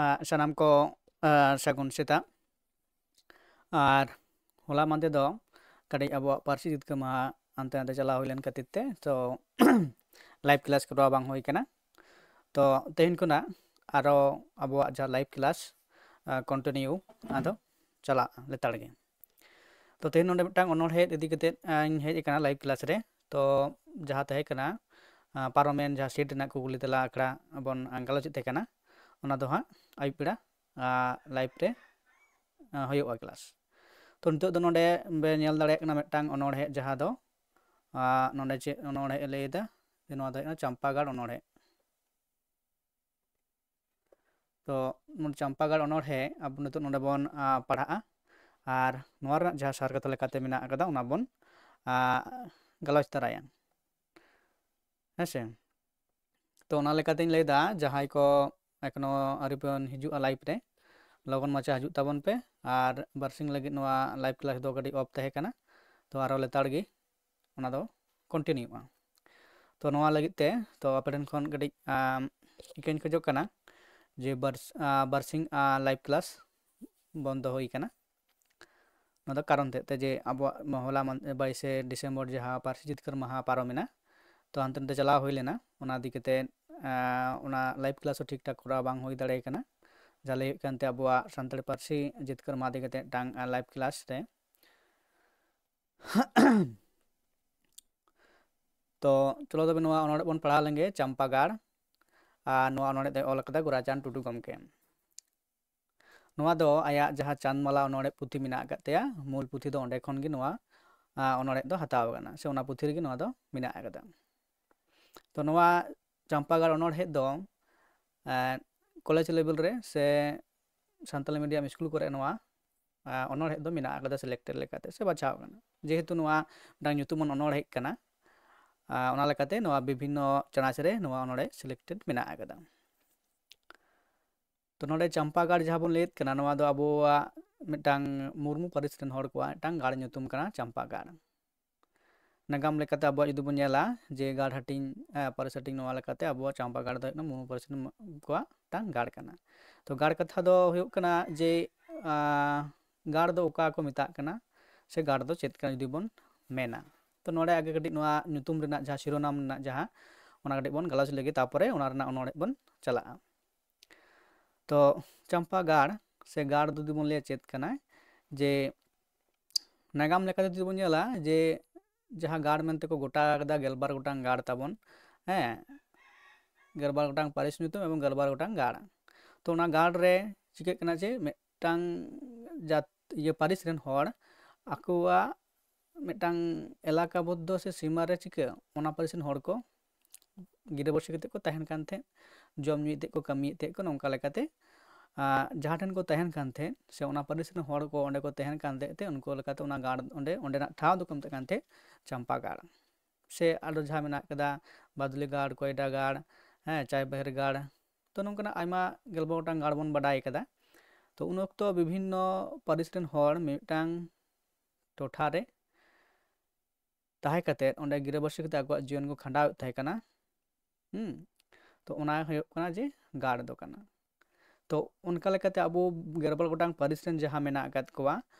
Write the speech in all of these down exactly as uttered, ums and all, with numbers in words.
ᱟᱸ, ᱥᱟᱱᱟᱢ ᱠᱚ, ᱟᱸ, ᱥᱟᱹᱜᱩᱱ ᱥᱮᱛᱟᱜ᱾ ᱟᱨ ᱦᱚᱞᱟ ᱢᱟᱸᱫᱮᱨ ᱫᱚ ᱠᱟᱹᱴᱤᱡ ᱟᱵᱚᱣᱟᱜ ᱯᱟᱹᱨᱥᱤ ᱡᱤᱛᱠᱟᱹᱨ ᱢᱟᱦᱟ ᱦᱟᱱᱛᱮ ᱱᱟᱛᱮ ᱪᱟᱞᱟᱣ ᱦᱩᱭ ᱞᱮᱱ ᱠᱷᱟᱹᱛᱤᱨ ᱛᱮ, ᱛᱚ live class ᱠᱚᱨᱟᱣ ᱵᱟᱝ ᱦᱩᱭ ᱠᱟᱱᱟ᱾ ᱛᱚ ᱛᱮᱦᱮᱧ ᱠᱷᱚᱱᱟᱜ ᱟᱨᱚ ᱟᱵᱚᱣᱟᱜ ᱡᱟᱦᱟᱸ live class, ᱟᱸ, continue ᱟᱫᱚ ᱪᱟᱞᱟᱜᱼᱟ ᱞᱮᱛᱟᱲ ᱜᱮ᱾ ᱛᱚ ᱛᱮᱦᱮᱧ ᱱᱚᱰᱮ ᱢᱤᱫᱴᱟᱝ ᱚᱱᱚᱬᱦᱮ ᱤᱫᱤ ᱠᱟᱛᱮᱫ, ᱟᱸ, ᱤᱧ ᱦᱮᱡ ᱟᱠᱟᱱᱟ live class ᱨᱮ᱾ ᱛᱚ ᱡᱟᱦᱟᱸ ᱛᱟᱦᱮᱸ ᱠᱟᱱᱟ, ᱟᱸ, ᱯᱟᱨᱚᱢᱮᱱ ᱡᱟᱦᱟᱸ set ᱨᱮᱱᱟᱜ ᱠᱩᱠᱞᱤ ᱛᱮᱞᱟ ᱟᱠᱷᱲᱟ ᱵᱚᱱ, ᱟᱸ, ᱜᱟᱞᱚᱪᱮᱫ ᱛᱟᱦᱮᱸ ᱠᱟᱱᱟ, ᱚᱱᱟ ᱫᱚ ᱦᱟᱸᱜ ᱟᱹᱭᱩᱵ ᱵᱮᱲᱟ, ᱟᱸ, live ᱨᱮ, ᱟᱸ, ᱦᱩᱭᱩᱜᱼᱟ class᱾ ᱛᱚ ᱱᱤᱛᱚᱜ ᱫᱚ ᱱᱚᱰᱮ ᱵᱮ ᱧᱮᱞ ᱫᱟᱲᱮᱭᱟᱜ ᱠᱟᱱᱟ ᱢᱤᱫᱴᱟᱝ ᱚᱱᱚᱬᱦᱮ, ᱡᱟᱦᱟᱸ ᱫᱚ, ᱟᱸ, ᱱᱚᱰᱮ ᱪᱮᱫ ᱚᱱᱚᱬᱦᱮ ᱞᱟᱹᱭᱫᱟ? ᱡᱮ ᱱᱚᱣᱟ ᱫᱚ ᱦᱩᱭᱩᱜ ᱠᱟᱱᱟ ᱪᱟᱢᱯᱟᱜᱟᱲ ᱚᱱᱚᱬᱦᱮ᱾ ᱛᱚ ᱱᱚᱰᱮ ᱪᱟᱢᱯᱟᱜᱟᱲ ᱚᱱᱚᱬᱦᱮ ᱟᱵᱚ ᱱᱤᱛᱚᱜ ᱱᱚᱰᱮ ᱵᱚᱱ, ᱟᱸ, ᱯᱟᱲᱦᱟᱜᱼᱟ᱾ ᱟᱨ ᱱᱚᱣᱟ ᱨᱮᱱᱟᱜ ᱡᱟᱦᱟᱸ ᱥᱟᱨ ᱠᱟᱛᱷᱟ ᱞᱮᱠᱟᱛᱮ ᱢᱮᱱᱟᱜ ᱟᱠᱟᱫᱟ, ᱚᱱᱟ ᱵᱚᱱ, ᱟᱸ, ᱜᱟᱞᱚᱪ ᱛᱟᱨᱟᱭᱟ᱾ ᱦᱮᱸ ᱥᱮ? ᱛᱚ ᱚᱱᱟ ᱞᱮᱠᱟᱛᱤᱧ ᱞᱟᱹᱭᱫᱟ, ᱡᱟᱦᱟᱸᱭ ᱠᱚ ᱮᱠᱷᱚᱱᱳ ᱟᱹᱣᱨᱤ ᱵᱚᱱ ᱦᱤᱡᱩᱜᱼᱟ live ᱨᱮ, ᱞᱚᱜᱚᱱ ᱢᱟᱪᱷᱟ ᱦᱤᱡᱩᱜ ᱛᱟᱵᱚᱱ ᱯᱮ᱾ ᱟᱨ ᱵᱟᱨᱥᱤᱧ ᱞᱟᱹᱜᱤᱫ ᱱᱚᱣᱟ live class ᱫᱚ ᱠᱟᱹᱴᱤᱡ off ᱛᱟᱦᱮᱸ ᱠᱟᱱᱟ, ᱛᱚ ᱟᱨᱚ ᱞᱮᱛᱟᱲ ᱜᱮ ᱚᱱᱟ ᱫᱚ continueᱚᱜᱼᱟ᱾ ᱛᱚ ᱱᱚᱣᱟ ᱞᱟᱹᱜᱤᱫ ᱛᱮ, ᱛᱚ ᱟᱯᱮ ᱴᱷᱮᱱ ᱠᱷᱚᱱ ᱠᱟᱹᱴᱤᱡ, ᱟᱢ, ᱤᱠᱟᱹᱧ ᱠᱷᱚᱡᱚᱜ ᱠᱟᱱᱟ ᱡᱮ ᱵᱟᱨᱥ-, ᱟ, ᱵᱟᱨᱥᱤᱧ, ᱟ, live class ᱵᱚᱱᱫᱚ ᱦᱩᱭ ᱠᱟᱱᱟ᱾ ᱱᱚᱣᱟ ᱫᱚ ᱠᱟᱨᱚᱱ ᱛᱮ, ᱛᱮ ᱡᱮ ᱟᱵᱚᱣᱟᱜ ᱦᱚᱞᱟ ᱢᱟᱱ-, ᱵᱟᱭᱤᱥᱮ ᱰᱤᱥᱮᱢᱵᱚᱨ ᱡᱟᱦᱟᱸ ᱯᱟᱹᱨᱥᱤ ᱡᱤᱛᱠᱟᱹᱨ ᱢᱟᱦᱟ ᱯᱟᱨᱚᱢᱮᱱᱟ, ᱛᱚ ᱦᱟᱱᱛᱮ ᱱᱟᱛᱮ ᱪᱟᱞᱟᱣ ᱦᱩᱭ ᱞᱮᱱᱟ, ᱚᱱᱟ ᱤᱫᱤ ᱠᱟᱛᱮ, ᱟ, ᱚᱱᱟ live class ᱦᱚᱸ ᱴᱷᱤᱠ ᱴᱷᱟᱠ ᱠᱚᱨᱟᱣ ᱵᱟᱝ ᱦᱩᱭ ᱫᱟᱲᱮ ᱠᱟᱱᱟ᱾ ᱡᱟᱦᱟᱸ ᱞᱟᱹᱭ ᱦᱩᱭᱩᱜ ᱠᱟᱱᱛᱮ ᱟᱵᱚᱣᱟᱜ ᱥᱟᱱᱛᱟᱲᱤ ᱯᱟᱹᱨᱥᱤ ᱡᱤᱛᱠᱟᱹᱨ ᱢᱟᱦᱟ ᱤᱫᱤ ᱠᱟᱛᱮ ᱢᱤᱫᱴᱟᱝ, ᱟ, live class ᱨᱮ᱾ ᱛᱚ ᱪᱚᱞᱚ ᱛᱚᱵᱮ ᱱᱚᱣᱟ ᱚᱱᱚᱬᱦᱮ ᱵᱚᱱ ᱯᱟᱲᱦᱟᱣ ᱞᱮᱱᱜᱮ, ᱪᱟᱢᱯᱟᱜᱟᱲ᱾ ᱟᱨ ᱱᱚᱣᱟ ᱚᱱᱚᱬᱦᱮ ᱫᱚᱭ ᱚᱞ ᱟᱠᱟᱫᱟ ᱜᱳᱨᱟᱪᱟᱸᱫᱽ ᱴᱩᱰᱩ ᱜᱚᱢᱠᱮ᱾ ᱱᱚᱣᱟ ᱫᱚ ᱟᱭᱟᱜ ᱡᱟᱦᱟᱸ ᱪᱟᱸᱫᱽᱢᱟᱞᱟ ᱚᱱᱚᱬᱦᱮ ᱯᱩᱛᱷᱤ ᱢᱮᱱᱟᱜ ᱟᱠᱟᱫ ᱛᱟᱭᱟ, ᱢᱩᱞ ᱯᱩᱛᱷᱤ ᱫᱚ ᱚᱸᱰᱮ ᱠᱷᱚᱱ ᱜᱮ ᱱᱚᱣᱟ, ᱟ, ᱚᱱᱚᱬᱦᱮ ᱫᱚ ᱦᱟᱛᱟᱣ ᱟᱠᱟᱱᱟ, ᱥᱮ ᱚᱱᱟ ᱯᱩᱛᱷᱤ ᱨᱮᱜᱮ ᱱᱚᱣᱟ ᱫᱚ ᱢᱮᱱᱟᱜ ᱟᱠᱟᱫᱟ᱾ ᱛᱚ ᱱᱚᱣᱟ ᱪᱟᱢᱯᱟᱜᱟᱲ ᱚᱱᱚᱬᱦᱮ ᱫᱚ, ᱮ, ᱠᱚᱞᱮᱡᱽ level ᱨᱮ ᱥᱮ ᱥᱟᱱᱛᱟᱞᱤ medium ᱥᱠᱩᱞ ᱠᱚᱨᱮ ᱱᱚᱣᱟ, ᱟ, ᱚᱱᱚᱬᱦᱮ ᱫᱚ ᱢᱮᱱᱟᱜ ᱟᱠᱟᱫᱟ selected ᱞᱮᱠᱟᱛᱮ ᱥᱮ ᱵᱟᱪᱷᱟᱣ ᱟᱠᱟᱱᱟ᱾ ᱡᱮᱦᱮᱛᱩ ᱱᱚᱣᱟ ᱢᱤᱫᱴᱟᱝ ᱧᱩᱛᱩᱢᱟᱱ ᱚᱱᱚᱬᱦᱮ ᱠᱟᱱᱟ, ᱟ, ᱚᱱᱟ ᱞᱮᱠᱟᱛᱮ ᱱᱚᱣᱟ ᱵᱤᱵᱷᱤᱱᱱᱚ ᱪᱟᱱᱟᱪ ᱨᱮ ᱱᱚᱣᱟ ᱚᱱᱚᱬᱦᱮ selected ᱢᱮᱱᱟᱜ ᱟᱠᱟᱫᱟ᱾ ᱛᱚ ᱱᱚᱰᱮ ᱪᱟᱢᱯᱟᱜᱟᱲ ᱡᱟᱦᱟᱸ ᱵᱚᱱ ᱞᱟᱹᱭᱮᱫ ᱠᱟᱱᱟ, ᱱᱚᱣᱟ ᱫᱚ ᱟᱵᱚᱣᱟᱜ ᱢᱤᱫᱴᱟᱝ ᱢᱩᱨᱢᱩ ᱯᱟᱹᱨᱤᱥ ᱨᱮᱱ ᱦᱚᱲ ᱠᱚᱣᱟᱜ ᱢᱤᱫᱴᱟᱝ ᱜᱟᱲ ᱧᱩᱛᱩᱢ ᱠᱟᱱᱟ ᱪᱟᱢᱯᱟᱜᱟᱲ᱾ ᱱᱟᱜᱟᱢ ᱞᱮᱠᱟᱛᱮ ᱟᱵᱚᱣᱟᱜ ᱡᱩᱫᱤ ᱵᱚᱱ ᱧᱮᱞᱟ ᱡᱮ ᱜᱟᱲ ᱦᱟᱹᱴᱤᱧ, ᱟᱸ, ᱯᱟᱹᱨᱤᱥ ᱦᱟᱹᱴᱤᱧ, ᱱᱚᱣᱟ ᱞᱮᱠᱟᱛᱮ ᱟᱵᱚᱣᱟᱜ ᱪᱟᱢᱯᱟ ᱜᱟᱲ ᱫᱚ ᱦᱩᱭᱩᱜ ᱠᱟᱱᱟ ᱢᱩᱨᱢᱩ ᱯᱟᱹᱨᱤᱥ ᱨᱮᱱ ᱠᱚᱣᱟᱜ ᱢᱤᱫᱴᱟᱝ ᱜᱟᱲ ᱠᱟᱱᱟ᱾ ᱛᱚ ᱜᱟᱲ ᱠᱟᱛᱷᱟ ᱫᱚ ᱦᱩᱭᱩᱜ ᱠᱟᱱᱟ ᱡᱮ, ᱟᱸ, ᱜᱟᱲ ᱫᱚ ᱚᱠᱟ ᱠᱚ ᱢᱮᱛᱟᱜ ᱠᱟᱱᱟ ᱥᱮ ᱜᱟᱲ ᱫᱚ ᱪᱮᱫ ᱠᱟᱱᱟ ᱡᱩᱫᱤ ᱵᱚᱱ ᱢᱮᱱᱟ᱾ ᱛᱚ ᱱᱚᱰᱮ ᱟᱜᱮ ᱠᱟᱹᱴᱤᱡ ᱱᱚᱣᱟ ᱧᱩᱛᱩᱢ ᱨᱮᱱᱟᱜ ᱡᱟᱦᱟᱸ ᱥᱤᱨᱳᱱᱟᱢ ᱨᱮᱱᱟᱜ ᱡᱟᱦᱟᱸ, ᱚᱱᱟ ᱠᱟᱹᱴᱤᱡ ᱵᱚᱱ ᱜᱟᱞᱚᱪ ᱞᱮᱜᱮ, ᱛᱟᱨᱯᱚᱨᱮ ᱚᱱᱟ ᱨᱮᱱᱟᱜ ᱚᱱᱚᱲᱦᱮ ᱵᱚᱱ ᱪᱟᱞᱟᱜᱼᱟ᱾ ᱛᱚ ᱪᱟᱢᱯᱟ ᱜᱟᱲ ᱥᱮ ᱜᱟᱲ ᱫᱚ ᱡᱩᱫᱤ ᱵᱚᱱ ᱞᱟᱹᱭᱟ ᱪᱮᱫ ᱠᱟᱱᱟ, ᱡᱮ ᱱᱟᱜᱟᱢ ᱞᱮᱠᱟᱛᱮ ᱡᱩᱫᱤ ᱵᱚᱱ ᱧᱮᱞᱟ ᱡᱮ ᱡᱟᱦᱟᱸ ᱜᱟᱲ ᱢᱮᱱᱛᱮ ᱠᱚ ᱜᱚᱴᱟ ᱟᱠᱟᱫᱟ ᱜᱮᱞᱵᱟᱨ ᱜᱚᱴᱟᱝ ᱜᱟᱲ ᱛᱟᱵᱚᱱ, ᱦᱮᱸ, ᱜᱮᱞᱵᱟᱨ ᱜᱚᱴᱟᱝ ᱯᱟᱹᱨᱤᱥ ᱧᱩᱛᱩᱢ ᱮᱵᱚᱝ ᱜᱮᱞᱵᱟᱨ ᱜᱚᱴᱟᱝ ᱜᱟᱲ᱾ ᱛᱚ ᱚᱱᱟ ᱜᱟᱲ ᱨᱮ ᱪᱤᱠᱟᱹᱜ ᱠᱟᱱᱟ ᱡᱮ ᱢᱤᱫᱴᱟᱝ ᱡᱟᱛ, ᱤᱭᱟᱹ, ᱯᱟᱹᱨᱤᱥ ᱨᱮᱱ ᱦᱚᱲ ᱟᱠᱚᱣᱟᱜ ᱢᱤᱫᱴᱟᱝ ᱮᱞᱟᱠᱟᱵᱚᱫᱽᱫᱷᱚ ᱥᱮ ᱥᱤᱢᱟ ᱨᱮ ᱪᱤᱠᱟᱹ, ᱚᱱᱟ ᱯᱟᱹᱨᱤᱥ ᱨᱮᱱ ᱦᱚᱲ ᱠᱚ ᱜᱤᱨᱟᱹᱵᱟᱹᱥᱤ ᱠᱟᱛᱮ ᱠᱚ ᱛᱟᱦᱮᱱ ᱠᱟᱱ ᱛᱟᱦᱮᱸᱫ, ᱡᱚᱢ ᱧᱩᱭᱮᱫ ᱛᱟᱦᱮᱸᱫ ᱠᱚ, ᱠᱟᱹᱢᱤᱭᱮᱫ ᱛᱟᱦᱮᱸᱫ ᱠᱚ, ᱱᱚᱝᱠᱟ ᱞᱮᱠᱟᱛᱮ, ᱟᱸ, ᱡᱟᱦᱟᱸ ᱴᱷᱮᱱ ᱠᱚ ᱛᱟᱦᱮᱱ ᱠᱟᱱ ᱛᱟᱦᱮᱸᱫ ᱥᱮ ᱚᱱᱟ ᱯᱟᱹᱨᱤᱥ ᱨᱮᱱ ᱦᱚᱲ ᱠᱚ ᱚᱸᱰᱮ ᱠᱚ ᱛᱟᱦᱮᱱ ᱠᱟᱱ ᱛᱟᱦᱮᱸᱫ ᱛᱮ, ᱩᱱᱠᱩ ᱞᱮᱠᱟᱛᱮ ᱚᱱᱟ ᱜᱟᱲ, ᱚᱸᱰᱮ, ᱚᱸᱰᱮᱱᱟᱜ ᱴᱷᱟᱶ ᱫᱚᱠᱚ ᱢᱮᱛᱟᱜ ᱠᱟᱱ ᱛᱟᱦᱮᱸᱫ ᱪᱟᱢᱯᱟ ᱜᱟᱲ᱾ ᱥᱮ ᱟᱨᱚ ᱡᱟᱦᱟᱸ ᱢᱮᱱᱟᱜ ᱠᱟᱫᱟ ᱵᱟᱫᱽᱞᱤ ᱜᱟᱲ, ᱠᱚᱭᱰᱟ ᱜᱟᱲ, ᱦᱮᱸ, ᱪᱟᱭᱵᱟᱦᱤᱨ ᱜᱟᱲ, ᱛᱚ ᱱᱚᱝᱠᱟᱱᱟᱜ ᱟᱭᱢᱟ ᱜᱮᱞᱵᱟᱨ ᱜᱚᱴᱟᱝ ᱜᱟᱲ ᱵᱚᱱ ᱵᱟᱰᱟᱭ ᱠᱟᱫᱟ᱾ ᱛᱚ ᱩᱱ ᱚᱠᱛᱚ ᱵᱤᱵᱷᱤᱱᱱᱚ ᱯᱟᱹᱨᱤᱥ ᱨᱮᱱ ᱦᱚᱲ ᱢᱤᱫᱴᱟᱝ ᱴᱚᱴᱷᱟ ᱨᱮ ᱛᱟᱦᱮᱸ ᱠᱟᱛᱮᱫ ᱚᱸᱰᱮ ᱜᱤᱨᱟᱹᱵᱟᱹᱥᱤ ᱠᱟᱛᱮ ᱟᱠᱚᱣᱟᱜ ᱡᱤᱭᱚᱱ ᱠᱚ ᱠᱷᱟᱸᱰᱟᱣᱮᱫ ᱛᱟᱦᱮᱸ ᱠᱟᱱᱟ᱾ ᱦᱩᱸ, ᱛᱚ ᱚᱱᱟ ᱦᱩᱭᱩᱜ ᱠᱟᱱᱟ ᱡᱮ ᱜᱟᱲ ᱫᱚ ᱠᱟᱱᱟ᱾ ᱛᱚ ᱚᱱᱠᱟ ᱞᱮᱠᱟᱛᱮ ᱟᱵᱚ ᱜᱮᱞᱵᱟᱨ ᱜᱚᱴᱟᱝ ᱯᱟᱹᱨᱤᱥ ᱨᱮᱱ ᱡᱟᱦᱟᱸ ᱢᱮᱱᱟᱜ ᱟᱠᱟᱫ ᱠᱚᱣᱟ,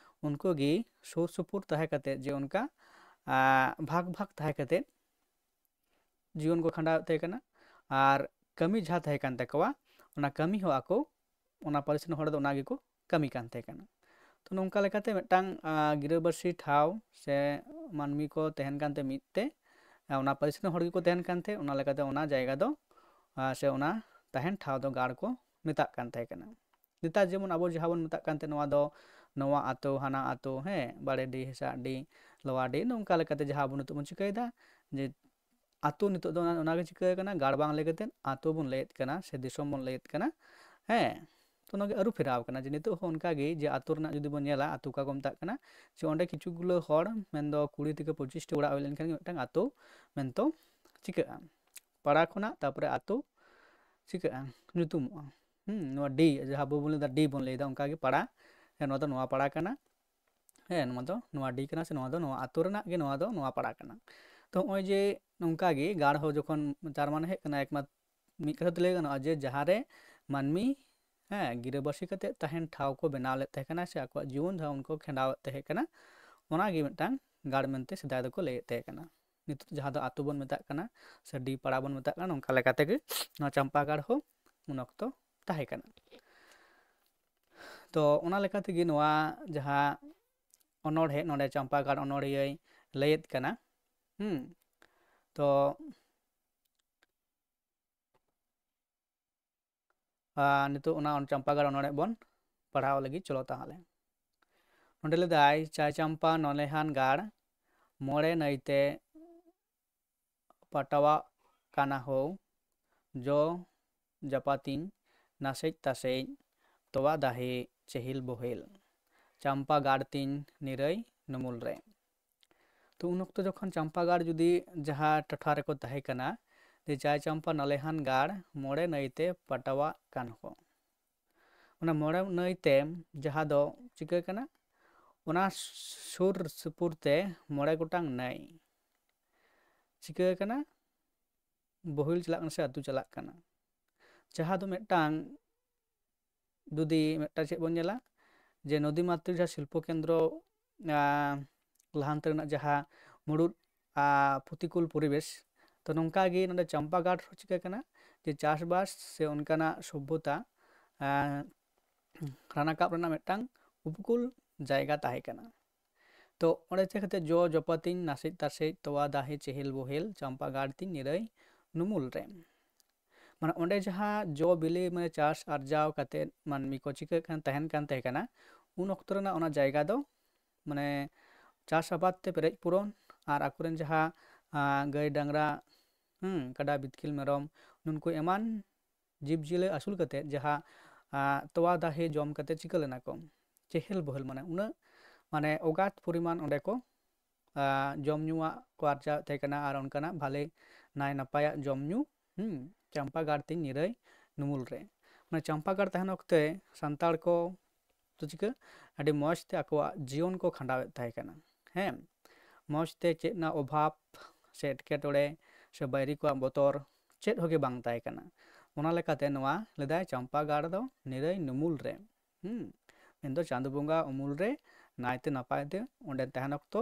ᱩᱱᱠᱩ ᱜᱮ ᱥᱩᱨ ᱥᱩᱯᱩᱨ ᱛᱟᱦᱮᱸ ᱠᱟᱛᱮᱫ ᱡᱮ ᱚᱱᱠᱟ, ᱟᱸ, ᱵᱷᱟᱜᱽ ᱵᱷᱟᱜᱽ ᱛᱟᱦᱮᱸ ᱠᱟᱛᱮᱫ ᱡᱤᱭᱚᱱ ᱠᱚ ᱠᱷᱟᱸᱰᱟᱣᱮᱫ ᱛᱟᱦᱮᱸ ᱠᱟᱱᱟ᱾ ᱟᱨ ᱠᱟᱹᱢᱤ ᱡᱟᱦᱟᱸ ᱛᱟᱦᱮᱸ ᱠᱟᱱ ᱛᱟᱠᱚᱣᱟ, ᱚᱱᱟ ᱠᱟᱹᱢᱤ ᱦᱚᱸ ᱟᱠᱚ, ᱚᱱᱟ ᱯᱟᱹᱨᱤᱥ ᱨᱮᱱ ᱦᱚᱲ ᱫᱚ ᱚᱱᱟ ᱜᱮᱠᱚ ᱠᱟᱹᱢᱤ ᱠᱟᱱ ᱛᱟᱦᱮᱸ ᱠᱟᱱᱟ᱾ ᱛᱚ ᱱᱚᱝᱠᱟ ᱞᱮᱠᱟᱛᱮ ᱢᱤᱫᱴᱟᱝ, ᱟᱸ, ᱜᱤᱨᱟᱹᱵᱟᱹᱥᱤ ᱴᱷᱟᱶ ᱥᱮ ᱢᱟᱹᱱᱢᱤ ᱠᱚ ᱛᱟᱦᱮᱱ ᱠᱟᱱ ᱛᱟᱦᱮᱸ ᱢᱤᱫ ᱛᱮ, ᱟᱸ, ᱚᱱᱟ ᱯᱟᱹᱨᱤᱥ ᱨᱮᱱ ᱦᱚᱲ ᱜᱮᱠᱚ ᱛᱟᱦᱮᱱ ᱠᱟᱱ ᱛᱟᱦᱮᱸᱫ, ᱚᱱᱟ ᱞᱮᱠᱟᱛᱮ ᱚᱱᱟ ᱡᱟᱭᱜᱟ ᱫᱚ, ᱟᱸ, ᱥᱮ ᱚᱱᱟ ᱛᱟᱦᱮᱱ ᱴᱷᱟᱶ ᱫᱚ ᱜᱟᱲ ᱠᱚ ᱢᱮᱛᱟᱜ ᱠᱟᱱ ᱛᱟᱦᱮᱸ ᱠᱟᱱᱟ᱾ ᱱᱮᱛᱟᱨ ᱡᱮᱢᱚᱱ ᱟᱵᱚ ᱡᱟᱦᱟᱸ ᱵᱚᱱ ᱢᱮᱛᱟᱜ ᱠᱟᱱ ᱛᱟᱦᱮᱸ ᱱᱚᱣᱟ ᱫᱚ ᱱᱚᱣᱟ ᱟᱛᱳ, ᱦᱟᱱᱟ ᱟᱛᱳ, ᱦᱮᱸ, ᱵᱟᱲᱮᱰᱤ, ᱦᱮᱸᱥᱟᱜᱰᱤ, ᱞᱳᱣᱟᱰᱤ, ᱱᱚᱝᱠᱟ ᱞᱮᱠᱟᱛᱮ ᱡᱟᱦᱟᱸ ᱟᱵᱚ ᱱᱤᱛᱚᱜ ᱵᱚᱱ ᱪᱤᱠᱟᱹᱭᱮᱫᱟ ᱡᱮ ᱟᱛᱳ ᱱᱤᱛᱚᱜ ᱫᱚ ᱚᱱᱟ, ᱚᱱᱟᱜᱮ ᱪᱤᱠᱟᱹ ᱠᱟᱱᱟ, ᱜᱟᱲ ᱵᱟᱝ ᱞᱟᱹᱭ ᱠᱟᱛᱮᱫ ᱟᱛᱳ ᱵᱚᱱ ᱞᱟᱹᱭᱮᱫ ᱠᱟᱱᱟ ᱥᱮ ᱫᱤᱥᱚᱢ ᱵᱚᱱ ᱞᱟᱹᱭᱮᱫ ᱠᱟᱱᱟ᱾ ᱦᱮᱸ, ᱛᱚ ᱱᱚᱣᱟ ᱜᱮ ᱟᱹᱨᱩ ᱯᱷᱮᱨᱟᱣ ᱠᱟᱱᱟ ᱡᱮ ᱱᱤᱛᱚᱜ ᱦᱚᱸ ᱚᱱᱠᱟ ᱜᱮ ᱡᱮ ᱟᱛᱳ ᱨᱮᱱᱟᱜ ᱡᱩᱫᱤ ᱵᱚᱱ ᱧᱮᱞᱟ, ᱟᱛᱳ ᱚᱠᱟ ᱠᱚ ᱢᱮᱛᱟᱜ ᱠᱟᱱᱟ, ᱡᱮ ᱚᱸᱰᱮ ᱠᱤᱪᱷᱩ ᱜᱩᱞᱟᱹ ᱦᱚᱲ, ᱢᱮᱱᱫᱚ ᱠᱩᱲᱤ ᱛᱷᱮᱠᱮ ᱯᱚᱸᱪᱤᱥ ᱴᱤ ᱚᱲᱟᱜ ᱦᱩᱭ ᱞᱮᱱᱠᱷᱟᱱ ᱜᱮ ᱢᱤᱫᱴᱟᱝ ᱟᱛᱳ ᱢᱮᱱᱛᱮ ᱪᱤᱠᱟᱹᱜᱼᱟ᱾ ᱯᱟᱲᱟ ᱠᱷᱚᱱᱟᱜ ᱛᱟᱨᱯᱚᱨᱮ ᱟᱛᱳ ᱪᱤᱠᱟᱹᱜᱼᱟ, ᱧᱩᱛᱩᱢᱚᱜᱼᱟ᱾ ᱦᱩᱸ, ᱱᱚᱣᱟ ᱰᱤ, ᱡᱟᱦᱟᱸ ᱟᱵᱚ ᱵᱚᱱ ᱞᱟᱹᱭᱫᱟ ᱰᱤ ᱵᱚᱱ ᱞᱟᱹᱭᱫᱟ, ᱚᱱᱠᱟ ᱜᱮ ᱯᱟᱲᱟ, ᱦᱮᱸ, ᱱᱚᱣᱟ ᱫᱚ ᱱᱚᱣᱟ ᱯᱟᱲᱟ ᱠᱟᱱᱟ᱾ ᱦᱮᱸ, ᱱᱚᱣᱟ ᱫᱚ ᱱᱚᱣᱟ ᱰᱤ ᱠᱟᱱᱟ, ᱥᱮ ᱱᱚᱣᱟ ᱫᱚ ᱱᱚᱣᱟ ᱟᱛᱳ ᱨᱮᱱᱟᱜ ᱜᱮ, ᱱᱚᱣᱟ ᱫᱚ ᱱᱚᱣᱟ ᱯᱟᱲᱟ ᱠᱟᱱᱟ᱾ ᱛᱚ ᱱᱚᱜᱼᱚᱭ ᱡᱮ ᱱᱚᱝᱠᱟ ᱜᱮ ᱜᱟᱲ ᱦᱚᱸ ᱡᱚᱠᱷᱚᱱ, ᱛᱟᱨ ᱢᱟᱱᱮ ᱦᱩᱭᱩᱜ ᱠᱟᱱᱟ ᱮᱠᱢᱟᱛ-, ᱢᱤᱫ ᱠᱟᱛᱷᱟ ᱛᱮ ᱞᱟᱹᱭ ᱜᱟᱱᱚᱜᱼᱟ ᱡᱮ ᱡᱟᱦᱟᱸ ᱨᱮ ᱢᱟᱹᱱᱢᱤ, ᱦᱮᱸ, ᱜᱤᱨᱟᱹᱵᱟᱹᱥᱤ ᱠᱟᱛᱮ ᱛᱟᱦᱮᱱ ᱴᱷᱟᱶ ᱠᱚ ᱵᱮᱱᱟᱣ ᱞᱮᱫ ᱛᱟᱦᱮᱸ ᱠᱟᱱᱟ, ᱥᱮ ᱟᱠᱚᱣᱟᱜ ᱡᱤᱭᱚᱱ ᱡᱟᱦᱟᱸ ᱩᱱᱠᱩ ᱠᱷᱟᱸᱰᱟᱣᱮᱫ ᱛᱟᱦᱮᱸ ᱠᱟᱱᱟ, ᱚᱱᱟ ᱜᱮ ᱢᱤᱫᱴᱟᱝ ᱜᱟᱲ ᱢᱮᱱᱛᱮ ᱥᱮᱫᱟᱭ ᱫᱚᱠᱚ ᱞᱟᱹᱭᱮᱫ ᱛᱟᱦᱮᱸ ᱠᱟᱱᱟ᱾ ᱱᱤᱛᱚᱜ ᱡᱟᱦᱟᱸ ᱫᱚ ᱟᱛᱳ ᱵᱚᱱ ᱢᱮᱛᱟᱜ ᱠᱟᱱᱟ, ᱥᱮ ᱰᱤ ᱯᱟᱲᱟ ᱵᱚᱱ ᱢᱮᱛᱟᱜ ᱠᱟᱱᱟ, ᱱᱚᱝᱠᱟ ᱞᱮᱠᱟ ᱛᱮᱜᱮ ᱱᱚᱣᱟ ᱪᱟᱢᱯᱟ ᱜᱟᱲ ᱦᱚᱸ ᱩᱱ ᱚᱠᱛᱚ ᱛᱟᱦᱮᱸ ᱠᱟᱱᱟ᱾ ᱛᱚ ᱚᱱᱟ ᱞᱮᱠᱟ ᱛᱮᱜᱮ ᱱᱚᱣᱟ ᱡᱟᱦᱟᱸ ᱚᱱᱚᱬᱦᱮ, ᱱᱚᱰᱮ ᱪᱟᱢᱯᱟ ᱜᱟᱲ ᱚᱱᱚᱬᱦᱤᱭᱟᱹᱭ ᱞᱟᱹᱭᱮᱫ ᱠᱟᱱᱟ᱾ ᱦᱩᱸ᱾ ᱛᱚ ᱟᱨ ᱱᱤᱛᱚᱜ ᱚᱱᱟ ᱪᱟᱢᱯᱟ ᱜᱟᱲ ᱚᱱᱚᱬᱦᱮ ᱵᱚᱱ ᱯᱟᱲᱦᱟᱣ ᱞᱟᱹᱜᱤᱫ᱾ ᱪᱚᱞᱚ ᱛᱟᱦᱚᱞᱮ᱾ ᱱᱚᱰᱮ ᱞᱟᱹᱭᱫᱟᱭ, ᱪᱟᱭ ᱪᱟᱢᱯᱟ ᱱᱚᱞᱮᱦᱟᱱ ᱜᱟᱲ, ᱢᱚᱬᱮ ᱱᱟᱹᱭᱛᱮ ᱯᱟᱴᱟᱣᱟᱜ ᱠᱟᱱᱟ ᱦᱳ, ᱡᱚ ᱡᱟᱯᱟᱛᱤᱧ ᱱᱟᱥᱮᱡ ᱛᱟᱥᱮᱡ, ᱛᱚᱣᱟ ᱫᱟᱦᱮ ᱪᱮᱦᱤᱞ ᱵᱚᱦᱮᱞ, ᱪᱟᱢᱯᱟ ᱜᱟᱲ ᱛᱤᱧ ᱱᱤᱨᱟᱹᱭ ᱱᱩᱢᱩᱞ ᱨᱮ᱾ ᱛᱚ ᱩᱱ ᱚᱠᱛᱚ ᱡᱚᱠᱷᱚᱱ ᱪᱟᱢᱯᱟ ᱜᱟᱲ ᱡᱩᱫᱤ ᱡᱟᱦᱟᱸ ᱴᱚᱴᱷᱟ ᱨᱮᱠᱚ ᱛᱟᱦᱮᱸ ᱠᱟᱱᱟ, ᱡᱮ ᱪᱟᱭ ᱪᱟᱢᱯᱟ ᱱᱟᱞᱮᱦᱟᱱ ᱜᱟᱲ ᱢᱚᱬᱮ ᱱᱟᱹᱭᱛᱮ ᱯᱟᱴᱟᱣᱟᱜ ᱠᱟᱱ ᱠᱚ, ᱚᱱᱟ ᱢᱚᱬᱮ ᱱᱟᱹᱭ ᱛᱮ ᱡᱟᱦᱟᱸ ᱫᱚ ᱪᱤᱠᱟᱹ ᱠᱟᱱᱟ, ᱚᱱᱟ ᱥᱩᱨ ᱥᱩᱯᱩᱨ ᱛᱮ ᱢᱚᱬᱮ ᱜᱚᱴᱟᱝ ᱱᱟᱹᱭ ᱪᱤᱠᱟᱹ ᱠᱟᱱᱟ, ᱵᱚᱦᱤᱞ ᱪᱟᱞᱟᱜ ᱠᱟᱱᱟ ᱥᱮ ᱟᱹᱛᱩ ᱪᱟᱞᱟᱜ ᱠᱟᱱᱟ᱾ ᱡᱟᱦᱟᱸ ᱫᱚ ᱢᱤᱫᱴᱟᱝ, ᱡᱩᱫᱤ ᱢᱤᱫᱴᱟᱝ ᱪᱮᱫ ᱵᱚᱱ ᱧᱮᱞᱟ, ᱡᱮ ᱱᱚᱫᱤ ᱢᱟᱛᱨᱤ ᱡᱟᱦᱟᱸ ᱥᱤᱞᱯᱚ ᱠᱮᱱᱫᱨᱚ, ᱟᱸ, ᱞᱟᱦᱟᱱᱛᱤ ᱨᱮᱱᱟᱜ ᱡᱟᱦᱟᱸ ᱢᱩᱲᱩᱫ, ᱟᱸ, ᱯᱨᱚᱛᱤᱠᱩᱞ ᱯᱚᱨᱤᱵᱮᱥ, ᱛᱚ ᱱᱚᱝᱠᱟ ᱜᱮ ᱱᱚᱰᱮ ᱪᱟᱢᱯᱟ ᱜᱟᱲ ᱨᱮᱦᱚᱸ ᱪᱤᱠᱟᱹ ᱠᱟᱱᱟ ᱡᱮ ᱪᱟᱥᱵᱟᱥ ᱥᱮ ᱚᱱᱠᱟᱱᱟᱜ ᱥᱚᱵᱷᱚᱛᱟ, ᱟᱸ, ᱨᱟᱱᱟᱠᱟᱵ ᱨᱮᱱᱟᱜ ᱢᱤᱫᱴᱟᱝ ᱩᱯᱚᱠᱩᱞ ᱡᱟᱭᱜᱟ ᱛᱟᱦᱮᱸ ᱠᱟᱱᱟ᱾ ᱛᱚ ᱚᱸᱰᱮ ᱪᱮᱫ ᱠᱟᱛᱮ ᱡᱚ ᱡᱚᱯᱟᱛᱤᱧ ᱱᱟᱥᱮᱡ ᱛᱟᱥᱮᱡ ᱛᱚᱣᱟ ᱫᱟᱦᱮ ᱪᱮᱦᱮᱞ ᱵᱚᱦᱮᱞ ᱪᱟᱢᱯᱟ ᱜᱟᱲ ᱛᱤᱧ ᱱᱤᱨᱟᱹᱭ ᱱᱩᱢᱩᱞ ᱨᱮ, ᱢᱟᱱᱮ ᱚᱸᱰᱮ ᱡᱟᱦᱟᱸ ᱡᱚ ᱵᱤᱞᱤ ᱢᱟᱱᱮ ᱪᱟᱥ ᱟᱨᱡᱟᱣ ᱠᱟᱛᱮ ᱢᱟᱹᱱᱢᱤ ᱠᱚ ᱪᱤᱠᱟᱹᱜ ᱠᱟᱱ ᱛᱟᱦᱮᱱ ᱠᱟᱱ ᱛᱟᱦᱮᱸ ᱠᱟᱱᱟ, ᱩᱱ ᱚᱠᱛᱚ ᱨᱮᱱᱟᱜ ᱚᱱᱟ ᱡᱟᱭᱜᱟ ᱫᱚ ᱢᱟᱱᱮ ᱪᱟᱥ ᱟᱵᱟᱫ ᱛᱮ ᱯᱮᱨᱮᱡ ᱯᱩᱨᱚᱱ ᱟᱨ ᱟᱠᱚᱨᱮᱱ ᱡᱟᱦᱟᱸ, ᱟᱸ, ᱜᱟᱹᱭ ᱰᱟᱝᱨᱟ, ᱦᱩᱸ, ᱠᱟᱰᱟ ᱵᱤᱛᱠᱤᱞ ᱢᱮᱨᱚᱢ, ᱱᱩᱠᱩ ᱮᱢᱟᱱ ᱡᱤᱵᱽ ᱡᱤᱭᱟᱹᱞᱤ ᱟᱹᱥᱩᱞ ᱠᱟᱛᱮ ᱡᱟᱦᱟᱸ, ᱟᱸ, ᱛᱚᱣᱟ ᱫᱟᱦᱮ ᱡᱚᱢ ᱠᱟᱛᱮ ᱪᱤᱠᱟᱹ ᱞᱮᱱᱟ ᱠᱚ, ᱪᱮᱦᱮᱞ ᱵᱚᱦᱮᱞ ᱢᱟᱱᱮ ᱩᱱᱟᱹᱜ ᱢᱟᱱᱮ ᱚᱜᱟᱛ ᱯᱚᱨᱤᱢᱟᱱ ᱚᱸᱰᱮ ᱠᱚ, ᱟᱸ, ᱡᱚᱢ ᱧᱩᱣᱟᱜ ᱠᱚ ᱟᱨᱡᱟᱣᱮᱫ ᱛᱟᱦᱮᱸ ᱠᱟᱱᱟ ᱟᱨ ᱚᱱᱠᱟᱱᱟᱜ ᱵᱷᱟᱞᱮ ᱱᱟᱭ ᱱᱟᱯᱟᱭᱟᱜ ᱡᱚᱢ ᱧᱩ, ᱦᱩᱸ, ᱪᱟᱢᱯᱟ ᱜᱟᱲ ᱛᱤᱧ ᱱᱤᱨᱟᱹᱭ ᱱᱩᱢᱩᱞ ᱨᱮ᱾ ᱢᱟᱱᱮ ᱪᱟᱢᱯᱟ ᱜᱟᱲ ᱛᱟᱦᱮᱱ ᱚᱠᱛᱮ ᱥᱟᱱᱛᱟᱲ ᱠᱚ ᱛᱚ ᱪᱤᱠᱟᱹ, ᱟᱹᱰᱤ ᱢᱚᱡᱽ ᱛᱮ ᱟᱠᱚᱣᱟᱜ ᱡᱤᱭᱚᱱ ᱠᱚ ᱠᱷᱟᱸᱰᱟᱣᱮᱫ ᱛᱟᱦᱮᱸ ᱠᱟᱱᱟ᱾ ᱦᱮᱸ, ᱢᱚᱡᱽ ᱛᱮ ᱪᱮᱫ ᱨᱮᱱᱟᱜ ᱚᱵᱷᱟᱵᱽ ᱥᱮ ᱮᱴᱠᱮᱴᱚᱬᱮ ᱥᱮ ᱵᱟᱹᱭᱨᱤ ᱠᱚᱣᱟᱜ ᱵᱚᱛᱚᱨ ᱪᱮᱫ ᱦᱚᱸ ᱜᱮ ᱵᱟᱝ ᱛᱟᱦᱮᱸ ᱠᱟᱱᱟ᱾ ᱚᱱᱟ ᱞᱮᱠᱟᱛᱮ ᱱᱚᱣᱟ ᱞᱮᱫᱟᱭ ᱪᱟᱢᱯᱟ ᱜᱟᱲ ᱫᱚ ᱱᱤᱨᱟᱹᱭ ᱱᱩᱢᱩᱞ ᱨᱮ᱾ ᱦᱩᱸ, ᱢᱮᱱᱫᱚ ᱪᱟᱸᱫᱚ ᱵᱚᱸᱜᱟ ᱩᱢᱩᱞ ᱨᱮ ᱱᱟᱭᱛᱮ ᱱᱟᱯᱟᱭ ᱛᱮ ᱚᱸᱰᱮ ᱛᱟᱦᱮᱱ ᱚᱠᱛᱚ,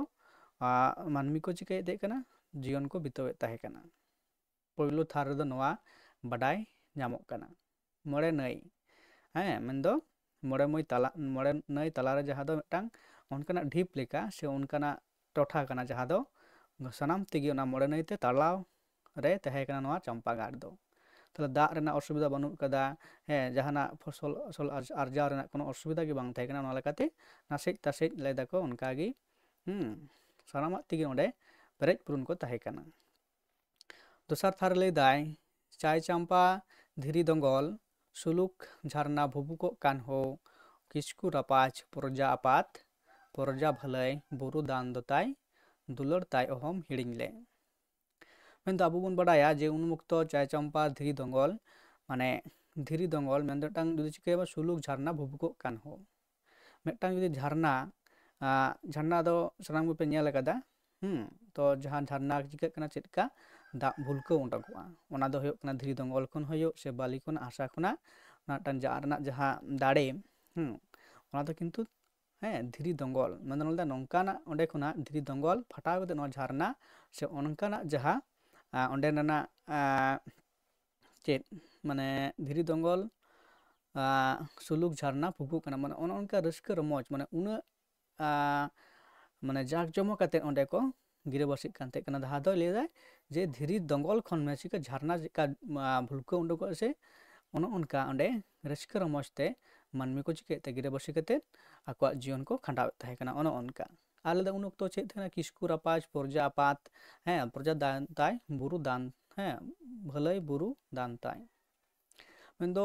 ᱟ, ᱢᱟᱹᱱᱢᱤ ᱠᱚ ᱪᱤᱠᱟᱹᱭᱮᱫ ᱛᱟᱦᱮᱸ ᱠᱟᱱᱟ? ᱡᱤᱭᱚᱱ ᱠᱚ ᱵᱤᱛᱟᱹᱣᱮᱫ ᱛᱟᱦᱮᱸ ᱠᱟᱱᱟ᱾ ᱯᱳᱭᱞᱳ ᱛᱷᱟᱨ ᱨᱮᱫᱚ ᱱᱚᱣᱟ ᱵᱟᱰᱟᱭ ᱧᱟᱢᱚᱜ ᱠᱟᱱᱟ᱾ ᱢᱚᱬᱮ ᱱᱟᱹᱭ, ᱦᱮᱸ, ᱢᱮᱱᱫᱚ ᱢᱚᱬᱮ ᱢᱟᱹᱭ ᱛᱟᱞᱟ, ᱢᱚᱬᱮ ᱱᱟᱹᱭ ᱛᱟᱞᱟᱨᱮ ᱡᱟᱦᱟᱸ ᱫᱚ ᱢᱤᱫᱴᱟᱝ ᱚᱱᱠᱟᱱᱟᱜ ᱰᱷᱤᱯ ᱞᱮᱠᱟ ᱥᱮ ᱚᱱᱠᱟᱱᱟᱜ ᱴᱚᱴᱷᱟ ᱠᱟᱱᱟ, ᱡᱟᱦᱟᱸ ᱫᱚ ᱥᱟᱱᱟᱢ ᱛᱮᱜᱮ ᱚᱱᱟ ᱢᱚᱬᱮ ᱱᱟᱹᱭ ᱛᱮ ᱛᱟᱞᱟᱣ ᱨᱮ ᱛᱟᱦᱮᱸ ᱠᱟᱱᱟ ᱱᱚᱣᱟ ᱪᱟᱢᱯᱟ ᱜᱟᱲ ᱫᱚ᱾ ᱛᱟᱦᱞᱮ ᱫᱟᱜ ᱨᱮᱱᱟᱜ ᱚᱥᱩᱵᱤᱫᱷᱟ ᱵᱟᱹᱱᱩᱜ ᱠᱟᱫᱟ, ᱦᱮᱸ, ᱡᱟᱦᱟᱱᱟᱜ ᱯᱷᱚᱥᱚᱞ ᱟᱨᱡᱟᱣ ᱨᱮᱱᱟᱜ ᱠᱳᱱᱳ ᱚᱥᱩᱵᱤᱫᱷᱟ ᱜᱮ ᱵᱟᱝ ᱛᱟᱦᱮᱸ ᱠᱟᱱᱟ᱾ ᱚᱱᱟ ᱞᱮᱠᱟᱛᱮ ᱱᱟᱥᱮᱡ ᱛᱟᱥᱮᱡ ᱞᱟᱹᱭ ᱫᱟᱠᱚ ᱚᱱᱠᱟᱜᱮ, ᱦᱩᱸ, ᱥᱟᱱᱟᱢᱟᱜ ᱛᱮᱜᱮ ᱚᱸᱰᱮ ᱯᱮᱨᱮᱡ ᱯᱩᱨᱩᱱ ᱠᱚ ᱛᱟᱦᱮᱸ ᱠᱟᱱᱟ᱾ ᱫᱚᱥᱟᱨ ᱛᱷᱟᱨ ᱞᱟᱹᱭ ᱫᱟᱭ, ᱪᱟᱭ ᱪᱟᱢᱯᱟ ᱫᱷᱤᱨᱤ ᱫᱚᱸᱜᱚᱞ, ᱥᱩᱞᱩᱠ ᱡᱷᱟᱨᱱᱟ ᱵᱷᱩᱵᱩᱠᱚᱜ ᱠᱟᱱ ᱦᱳ, ᱠᱤᱥᱠᱩ ᱨᱟᱯᱟᱡᱽ ᱯᱨᱚᱡᱟ ᱟᱯᱟᱛ, ᱯᱨᱚᱡᱟ ᱵᱷᱟᱹᱞᱟᱹᱭ ᱵᱩᱨᱩ ᱫᱟᱱ ᱫᱚᱛᱟᱭ, ᱫᱩᱞᱟᱹᱲ ᱛᱟᱭ ᱚᱦᱚᱢ ᱦᱤᱲᱤᱧ ᱞᱮ᱾ ᱢᱮᱱᱫᱚ ᱟᱵᱚ ᱵᱚᱱ ᱵᱟᱰᱟᱭᱟ ᱡᱮ ᱩᱱ ᱚᱠᱛᱚ ᱪᱟᱭ ᱪᱟᱢᱯᱟ ᱫᱷᱤᱨᱤ ᱫᱚᱸᱜᱚᱞ, ᱢᱟᱱᱮ ᱫᱷᱤᱨᱤ ᱫᱚᱸᱜᱚᱞ ᱢᱮᱱᱫᱚ ᱢᱤᱫᱴᱟᱝ ᱡᱩᱫᱤ ᱪᱤᱠᱟᱹᱭᱟᱵᱚ ᱥᱩᱞᱩᱠ ᱡᱷᱟᱨᱱᱟ ᱵᱷᱩᱵᱩᱠᱚᱜ ᱠᱟᱱ ᱦᱳ, ᱢᱤᱫᱴᱟᱝ ᱡᱩᱫᱤ ᱡᱷᱟᱨᱱᱟ, ᱟᱸ, ᱡᱷᱟᱨᱱᱟ ᱫᱚ ᱥᱟᱱᱟᱢ ᱜᱮᱯᱮ ᱧᱮᱞ ᱟᱠᱟᱫᱟ᱾ ᱦᱩᱸ, ᱛᱚ ᱡᱟᱦᱟᱸ ᱡᱷᱟᱨᱱᱟ ᱪᱤᱠᱟᱹᱜ ᱠᱟᱱᱟ, ᱪᱮᱫ ᱞᱮᱠᱟ ᱫᱟᱜ ᱵᱷᱩᱞᱠᱟᱹᱣ ᱩᱰᱩᱠᱚᱜᱼᱟ, ᱚᱱᱟ ᱫᱚ ᱦᱩᱭᱩᱜ ᱠᱟᱱᱟ ᱫᱷᱤᱨᱤ ᱫᱚᱸᱜᱚᱞ ᱠᱷᱚᱱ ᱦᱩᱭᱩᱜ ᱥᱮ ᱵᱟᱹᱞᱤ ᱠᱷᱚᱱ, ᱦᱟᱥᱟ ᱠᱷᱚᱱᱟᱜ, ᱚᱱᱟ ᱢᱤᱫᱴᱟᱝ ᱡᱟᱜ ᱨᱮᱱᱟᱜ ᱡᱟᱦᱟᱸ ᱫᱟᱲᱮ, ᱦᱩᱸ, ᱚᱱᱟ ᱫᱚ ᱠᱤᱱᱛᱩ, ᱦᱮᱸ, ᱫᱷᱤᱨᱤ ᱫᱚᱸᱜᱚᱞ, ᱢᱟᱱᱮ ᱱᱚᱰᱮ ᱱᱚᱝᱠᱟᱱᱟᱜ ᱚᱸᱰᱮ ᱠᱷᱚᱱᱟᱜ ᱫᱷᱤᱨᱤ ᱫᱚᱸᱜᱚᱞ ᱯᱷᱟᱴᱟᱣ ᱠᱟᱛᱮ ᱱᱚᱣᱟ ᱡᱷᱟᱨᱱᱟ ᱥᱮ ᱚᱱᱠᱟᱱᱟᱜ ᱡᱟᱦᱟᱸ, ᱟᱸ, ᱚᱸᱰᱮ ᱨᱮᱱᱟᱜ, ᱟᱸ, ᱪᱮᱫ, ᱢᱟᱱᱮ ᱫᱷᱤᱨᱤ ᱫᱚᱸᱜᱚᱞ, ᱟᱸ, ᱥᱩᱞᱩᱠ ᱡᱷᱟᱨᱱᱟ ᱯᱷᱩᱠᱩᱜ ᱠᱟᱱᱟ, ᱢᱟᱱᱮ ᱚᱱᱮ ᱚᱱᱠᱟ ᱨᱟᱹᱥᱠᱟᱹ ᱨᱚᱢᱚᱡᱽ, ᱢᱟᱱᱮ ᱩᱱᱟᱹᱜ, ᱟᱸ, ᱢᱟᱱᱮ ᱡᱟᱠ ᱡᱚᱢᱚᱠ ᱠᱟᱛᱮ ᱚᱸᱰᱮ ᱠᱚ ᱜᱤᱨᱟᱹᱵᱟᱹᱥᱤᱜ ᱠᱟᱱ ᱛᱟᱦᱮᱸ ᱠᱟᱱᱟ᱾ ᱡᱟᱦᱟᱸ ᱫᱚᱭ ᱞᱟᱹᱭ ᱫᱟᱭ ᱡᱮ ᱫᱷᱤᱨᱤ ᱫᱚᱸᱜᱚᱞ ᱠᱷᱚᱱ ᱢᱟᱱᱮ ᱪᱤᱠᱟᱹ ᱡᱷᱟᱨᱱᱟ ᱪᱮᱫᱠᱟ, ᱟᱸ, ᱵᱷᱩᱞᱠᱟᱹᱣ ᱩᱰᱩᱠᱚᱜᱼᱟ ᱥᱮ, ᱚᱱᱮ ᱚᱱᱠᱟ ᱚᱸᱰᱮ ᱨᱟᱹᱥᱠᱟᱹ ᱨᱚᱢᱚᱡᱽ ᱛᱮ ᱢᱟᱹᱱᱢᱤ ᱠᱚ ᱪᱤᱠᱟᱹᱭᱮᱫ ᱛᱮ ᱜᱤᱨᱟᱹᱵᱟᱹᱥᱤ ᱠᱟᱛᱮ ᱟᱠᱚᱣᱟᱜ ᱡᱤᱭᱚᱱ ᱠᱚ ᱠᱷᱟᱸᱰᱟᱣᱮᱫ ᱛᱟᱦᱮᱸ ᱠᱟᱱᱟ᱾ ᱚᱱᱮ ᱚᱱᱠᱟ ᱟᱞᱮ ᱫᱚ ᱩᱱ ᱚᱠᱛᱚ ᱪᱮᱫ ᱛᱟᱦᱮᱸ ᱠᱟᱱᱟ, ᱠᱤᱥᱠᱩ ᱨᱟᱯᱟᱡᱽ, ᱯᱨᱚᱡᱟ ᱟᱯᱟᱛ, ᱦᱮᱸ, ᱯᱨᱚᱡᱟ ᱫᱟᱱ ᱛᱟᱭ, ᱵᱩᱨᱩ ᱫᱟᱱ, ᱦᱮᱸ, ᱵᱷᱟᱹᱞᱟᱹᱭ ᱵᱩᱨᱩ ᱫᱟᱱ ᱛᱟᱭ᱾ ᱢᱮᱱᱫᱚ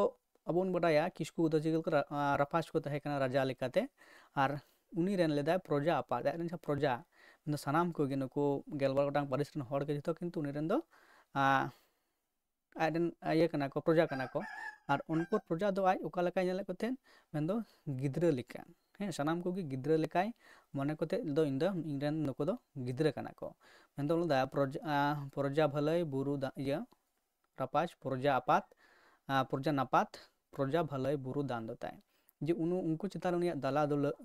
ᱟᱵᱚ ᱵᱚᱱ ᱵᱟᱰᱟᱭᱟ ᱠᱤᱥᱠᱩ ᱫᱚ ᱪᱤᱠᱟᱹ ᱞᱮᱠᱟ ᱨᱟ-, ᱟᱸ, ᱨᱟᱯᱟᱡᱽ ᱠᱚ ᱛᱟᱦᱮᱸ ᱠᱟᱱᱟ ᱨᱟᱡᱟ ᱞᱮᱠᱟᱛᱮ, ᱟᱨ ᱩᱱᱤ ᱨᱮᱱ ᱞᱮᱫᱟᱭ ᱯᱨᱚᱡᱟ ᱟᱯᱟᱛ, ᱟᱡ ᱨᱮᱱ ᱡᱟᱦᱟᱸ ᱯᱨᱚᱡᱟ, ᱢᱮᱱᱫᱚ ᱥᱟᱱᱟᱢ ᱠᱚᱜᱮ ᱱᱩᱠᱩ ᱜᱮᱞᱵᱟᱨ ᱜᱚᱴᱟᱝ ᱯᱟᱹᱨᱤᱥ ᱨᱮᱱ ᱦᱚᱲ ᱜᱮ ᱡᱚᱛᱚ ᱠᱤᱱᱛᱩ ᱩᱱᱤ ᱨᱮᱱ ᱫᱚ, ᱟᱸ, ᱟᱡᱨᱮᱱ ᱤᱭᱟᱹ ᱠᱟᱱᱟ ᱠᱚ, ᱯᱨᱚᱡᱟ ᱠᱟᱱᱟ ᱠᱚ᱾ ᱟᱨ ᱩᱱᱠᱩ ᱯᱨᱚᱡᱟ ᱫᱚ ᱟᱡ ᱚᱠᱟ ᱞᱮᱠᱟᱭ ᱧᱮᱞᱮᱫ ᱠᱚ ᱛᱟᱦᱮᱸᱫ? ᱢᱮᱱᱫᱚ ᱜᱤᱫᱽᱨᱟᱹ ᱞᱮᱠᱟ᱾ ᱦᱮᱸ, ᱥᱟᱱᱟᱢ ᱠᱚᱜᱮ ᱜᱤᱫᱽᱨᱟᱹ ᱞᱮᱠᱟᱭ ᱢᱚᱱᱮ ᱠᱚᱛᱮ ᱫᱚ, ᱤᱧ ᱫᱚ, ᱤᱧ ᱨᱮᱱ ᱱᱩᱠᱩ ᱫᱚ ᱜᱤᱫᱽᱨᱟᱹ ᱠᱟᱱᱟ ᱠᱚ᱾ ᱢᱮᱱᱫᱚ ᱚᱱᱟ ᱫᱚ ᱯᱨᱚᱡᱟ, ᱟᱸ, ᱯᱨᱚᱡᱟ ᱵᱷᱟᱹᱞᱟᱹᱭ ᱵᱩᱨᱩ ᱫᱟ-, ᱤᱭᱟᱹ, ᱨᱟᱯᱟᱡᱽ, ᱯᱨᱚᱡᱟ ᱟᱯᱟᱛ, ᱟᱸ, ᱯᱨᱚᱡᱟ ᱱᱟᱯᱟᱛ, ᱯᱨᱚᱡᱟ ᱵᱷᱟᱹᱞᱟᱹᱭ ᱵᱩᱨᱩ ᱫᱟᱱ ᱫᱚ ᱛᱟᱭ᱾ ᱡᱮ ᱩᱱᱩ-, ᱩᱱᱠᱩ ᱪᱮᱛᱟᱱ ᱨᱮ ᱩᱱᱤᱭᱟᱜ ᱫᱟᱞᱟ ᱫᱩᱞᱟᱹ-,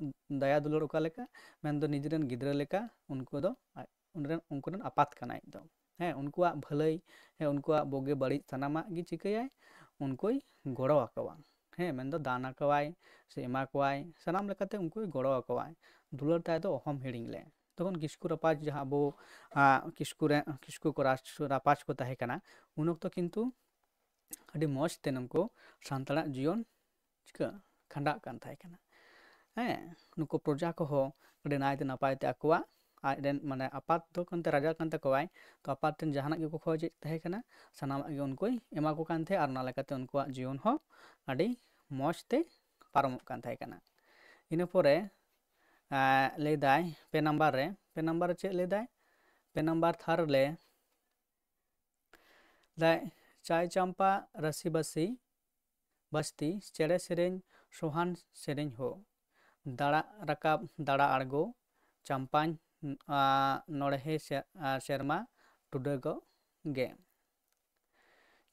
ᱫᱟᱭᱟ ᱫᱩᱞᱟᱹᱲ ᱚᱠᱟ ᱞᱮᱠᱟ? ᱢᱮᱱᱫᱚ ᱱᱤᱡᱮᱨᱮᱱ ᱜᱤᱫᱽᱨᱟᱹ ᱞᱮᱠᱟ ᱩᱱᱠᱩ ᱫᱚ ᱟᱡ, ᱩᱱᱤ ᱨᱮᱱ, ᱩᱱᱠᱩ ᱨᱮᱱ ᱟᱯᱟᱛ ᱠᱟᱱᱟᱭ ᱟᱡ ᱫᱚ᱾ ᱦᱮᱸ, ᱩᱱᱠᱩᱣᱟᱜ ᱵᱷᱟᱹᱞᱟᱹᱭ, ᱦᱮᱸ, ᱩᱱᱠᱩᱣᱟᱜ ᱵᱩᱜᱤ ᱵᱟᱹᱲᱤᱡ ᱥᱟᱱᱟᱢᱟᱜ ᱜᱮ ᱪᱤᱠᱟᱹᱭᱟᱭ? ᱩᱱᱠᱩᱭ ᱜᱚᱲᱚ ᱟᱠᱚᱣᱟ᱾ ᱦᱮᱸ, ᱢᱮᱱᱫᱚ ᱫᱟᱱ ᱟᱠᱚᱣᱟᱭ ᱥᱮ ᱮᱢᱟ ᱠᱚᱣᱟᱭ, ᱥᱟᱱᱟᱢ ᱞᱮᱠᱟᱛᱮ ᱩᱱᱠᱩᱭ ᱜᱚᱲᱚ ᱟᱠᱚᱣᱟᱭ᱾ ᱫᱩᱞᱟᱹᱲ ᱛᱟᱭ ᱫᱚ ᱚᱦᱚᱢ ᱦᱤᱲᱤᱧ ᱞᱮ᱾ ᱛᱚᱠᱷᱚᱱ ᱠᱤᱥᱠᱩ ᱨᱟᱯᱟᱡᱽ ᱡᱟᱦᱟᱸ ᱟᱵᱚ, ᱟᱸ, ᱠᱤᱥᱠᱩ ᱨᱮ, ᱠᱤᱥᱠᱩ ᱠᱚ ᱨᱟᱡᱽ, ᱨᱟᱯᱟᱡᱽ ᱠᱚ ᱛᱟᱦᱮᱸ ᱠᱟᱱᱟ, ᱩᱱ ᱚᱠᱛᱚ ᱠᱤᱱᱛᱩ ᱟᱹᱰᱤ ᱢᱚᱡᱽ ᱛᱮ ᱱᱩᱠᱩ ᱥᱟᱱᱛᱟᱲᱟᱜ ᱡᱤᱭᱚᱱ ᱪᱤᱠᱟᱹ ᱠᱷᱟᱸᱰᱟᱜ ᱠᱟᱱ ᱛᱟᱦᱮᱸ ᱠᱟᱱᱟ᱾ ᱦᱮᱸ, ᱱᱩᱠᱩ ᱯᱨᱚᱡᱟ ᱠᱚᱦᱚᱸ ᱟᱹᱰᱤ ᱱᱟᱭᱛᱮ ᱱᱟᱯᱟᱭ ᱛᱮ ᱟᱠᱚᱣᱟᱜ, ᱟᱡᱨᱮᱱ ᱢᱟᱱᱮ ᱟᱯᱟᱛ ᱫᱚ ᱠᱟᱱᱛᱮ ᱨᱟᱡᱟ ᱠᱟᱱ ᱛᱟᱠᱚᱣᱟᱭ, ᱛᱚ ᱟᱯᱟᱛ ᱴᱷᱮᱱ ᱡᱟᱦᱟᱱᱟᱜ ᱜᱮᱠᱚ ᱠᱷᱚᱡᱮᱫ ᱛᱟᱦᱮᱸ ᱠᱟᱱᱟ, ᱥᱟᱱᱟᱢᱟᱜ ᱜᱮ ᱩᱱᱠᱩᱭ ᱮᱢᱟ ᱠᱚ ᱠᱟᱱ ᱛᱟᱦᱮᱸᱫ, ᱟᱨ ᱚᱱᱟ ᱞᱮᱠᱟᱛᱮ ᱩᱱᱠᱩᱣᱟᱜ ᱡᱤᱭᱚᱱ ᱦᱚᱸ ᱟᱹᱰᱤ ᱢᱚᱡᱽ ᱛᱮ ᱯᱟᱨᱚᱢᱚᱜ ᱠᱟᱱ ᱛᱟᱦᱮᱸ ᱠᱟᱱᱟ᱾ ᱤᱱᱟᱹ ᱯᱚᱨᱮ, ᱮᱸ, ᱞᱟᱹᱭᱫᱟᱭ ᱯᱮ ᱱᱟᱢᱵᱟᱨ ᱨᱮ, ᱯᱮ ᱱᱟᱢᱵᱟᱨ ᱨᱮ ᱪᱮᱫ ᱞᱟᱹᱭᱫᱟᱭ? ᱯᱮ ᱱᱟᱢᱵᱟᱨ ᱛᱷᱟᱨ ᱨᱮ ᱞᱟᱹᱭᱫᱟᱭ, ᱪᱟᱭ ᱪᱟᱢᱯᱟ ᱨᱟᱹᱥᱤ ᱵᱟᱹᱥᱤ ᱵᱟᱥᱛᱤ, ᱪᱮᱬᱮ ᱥᱮᱨᱮᱧ ᱥᱚᱦᱟᱱ ᱥᱮᱨᱮᱧ ᱦᱳ, ᱫᱟᱲᱟ ᱨᱟᱠᱟᱵ ᱫᱟᱲᱟ ᱟᱬᱜᱚ, ᱪᱟᱢᱯᱟᱧ, ᱟᱸ, ᱱᱚᱲᱦᱮ ᱥᱮ-, ᱟᱸ, ᱥᱮᱨᱢᱟ ᱴᱩᱰᱟᱹᱜᱚᱜ ᱜᱮ᱾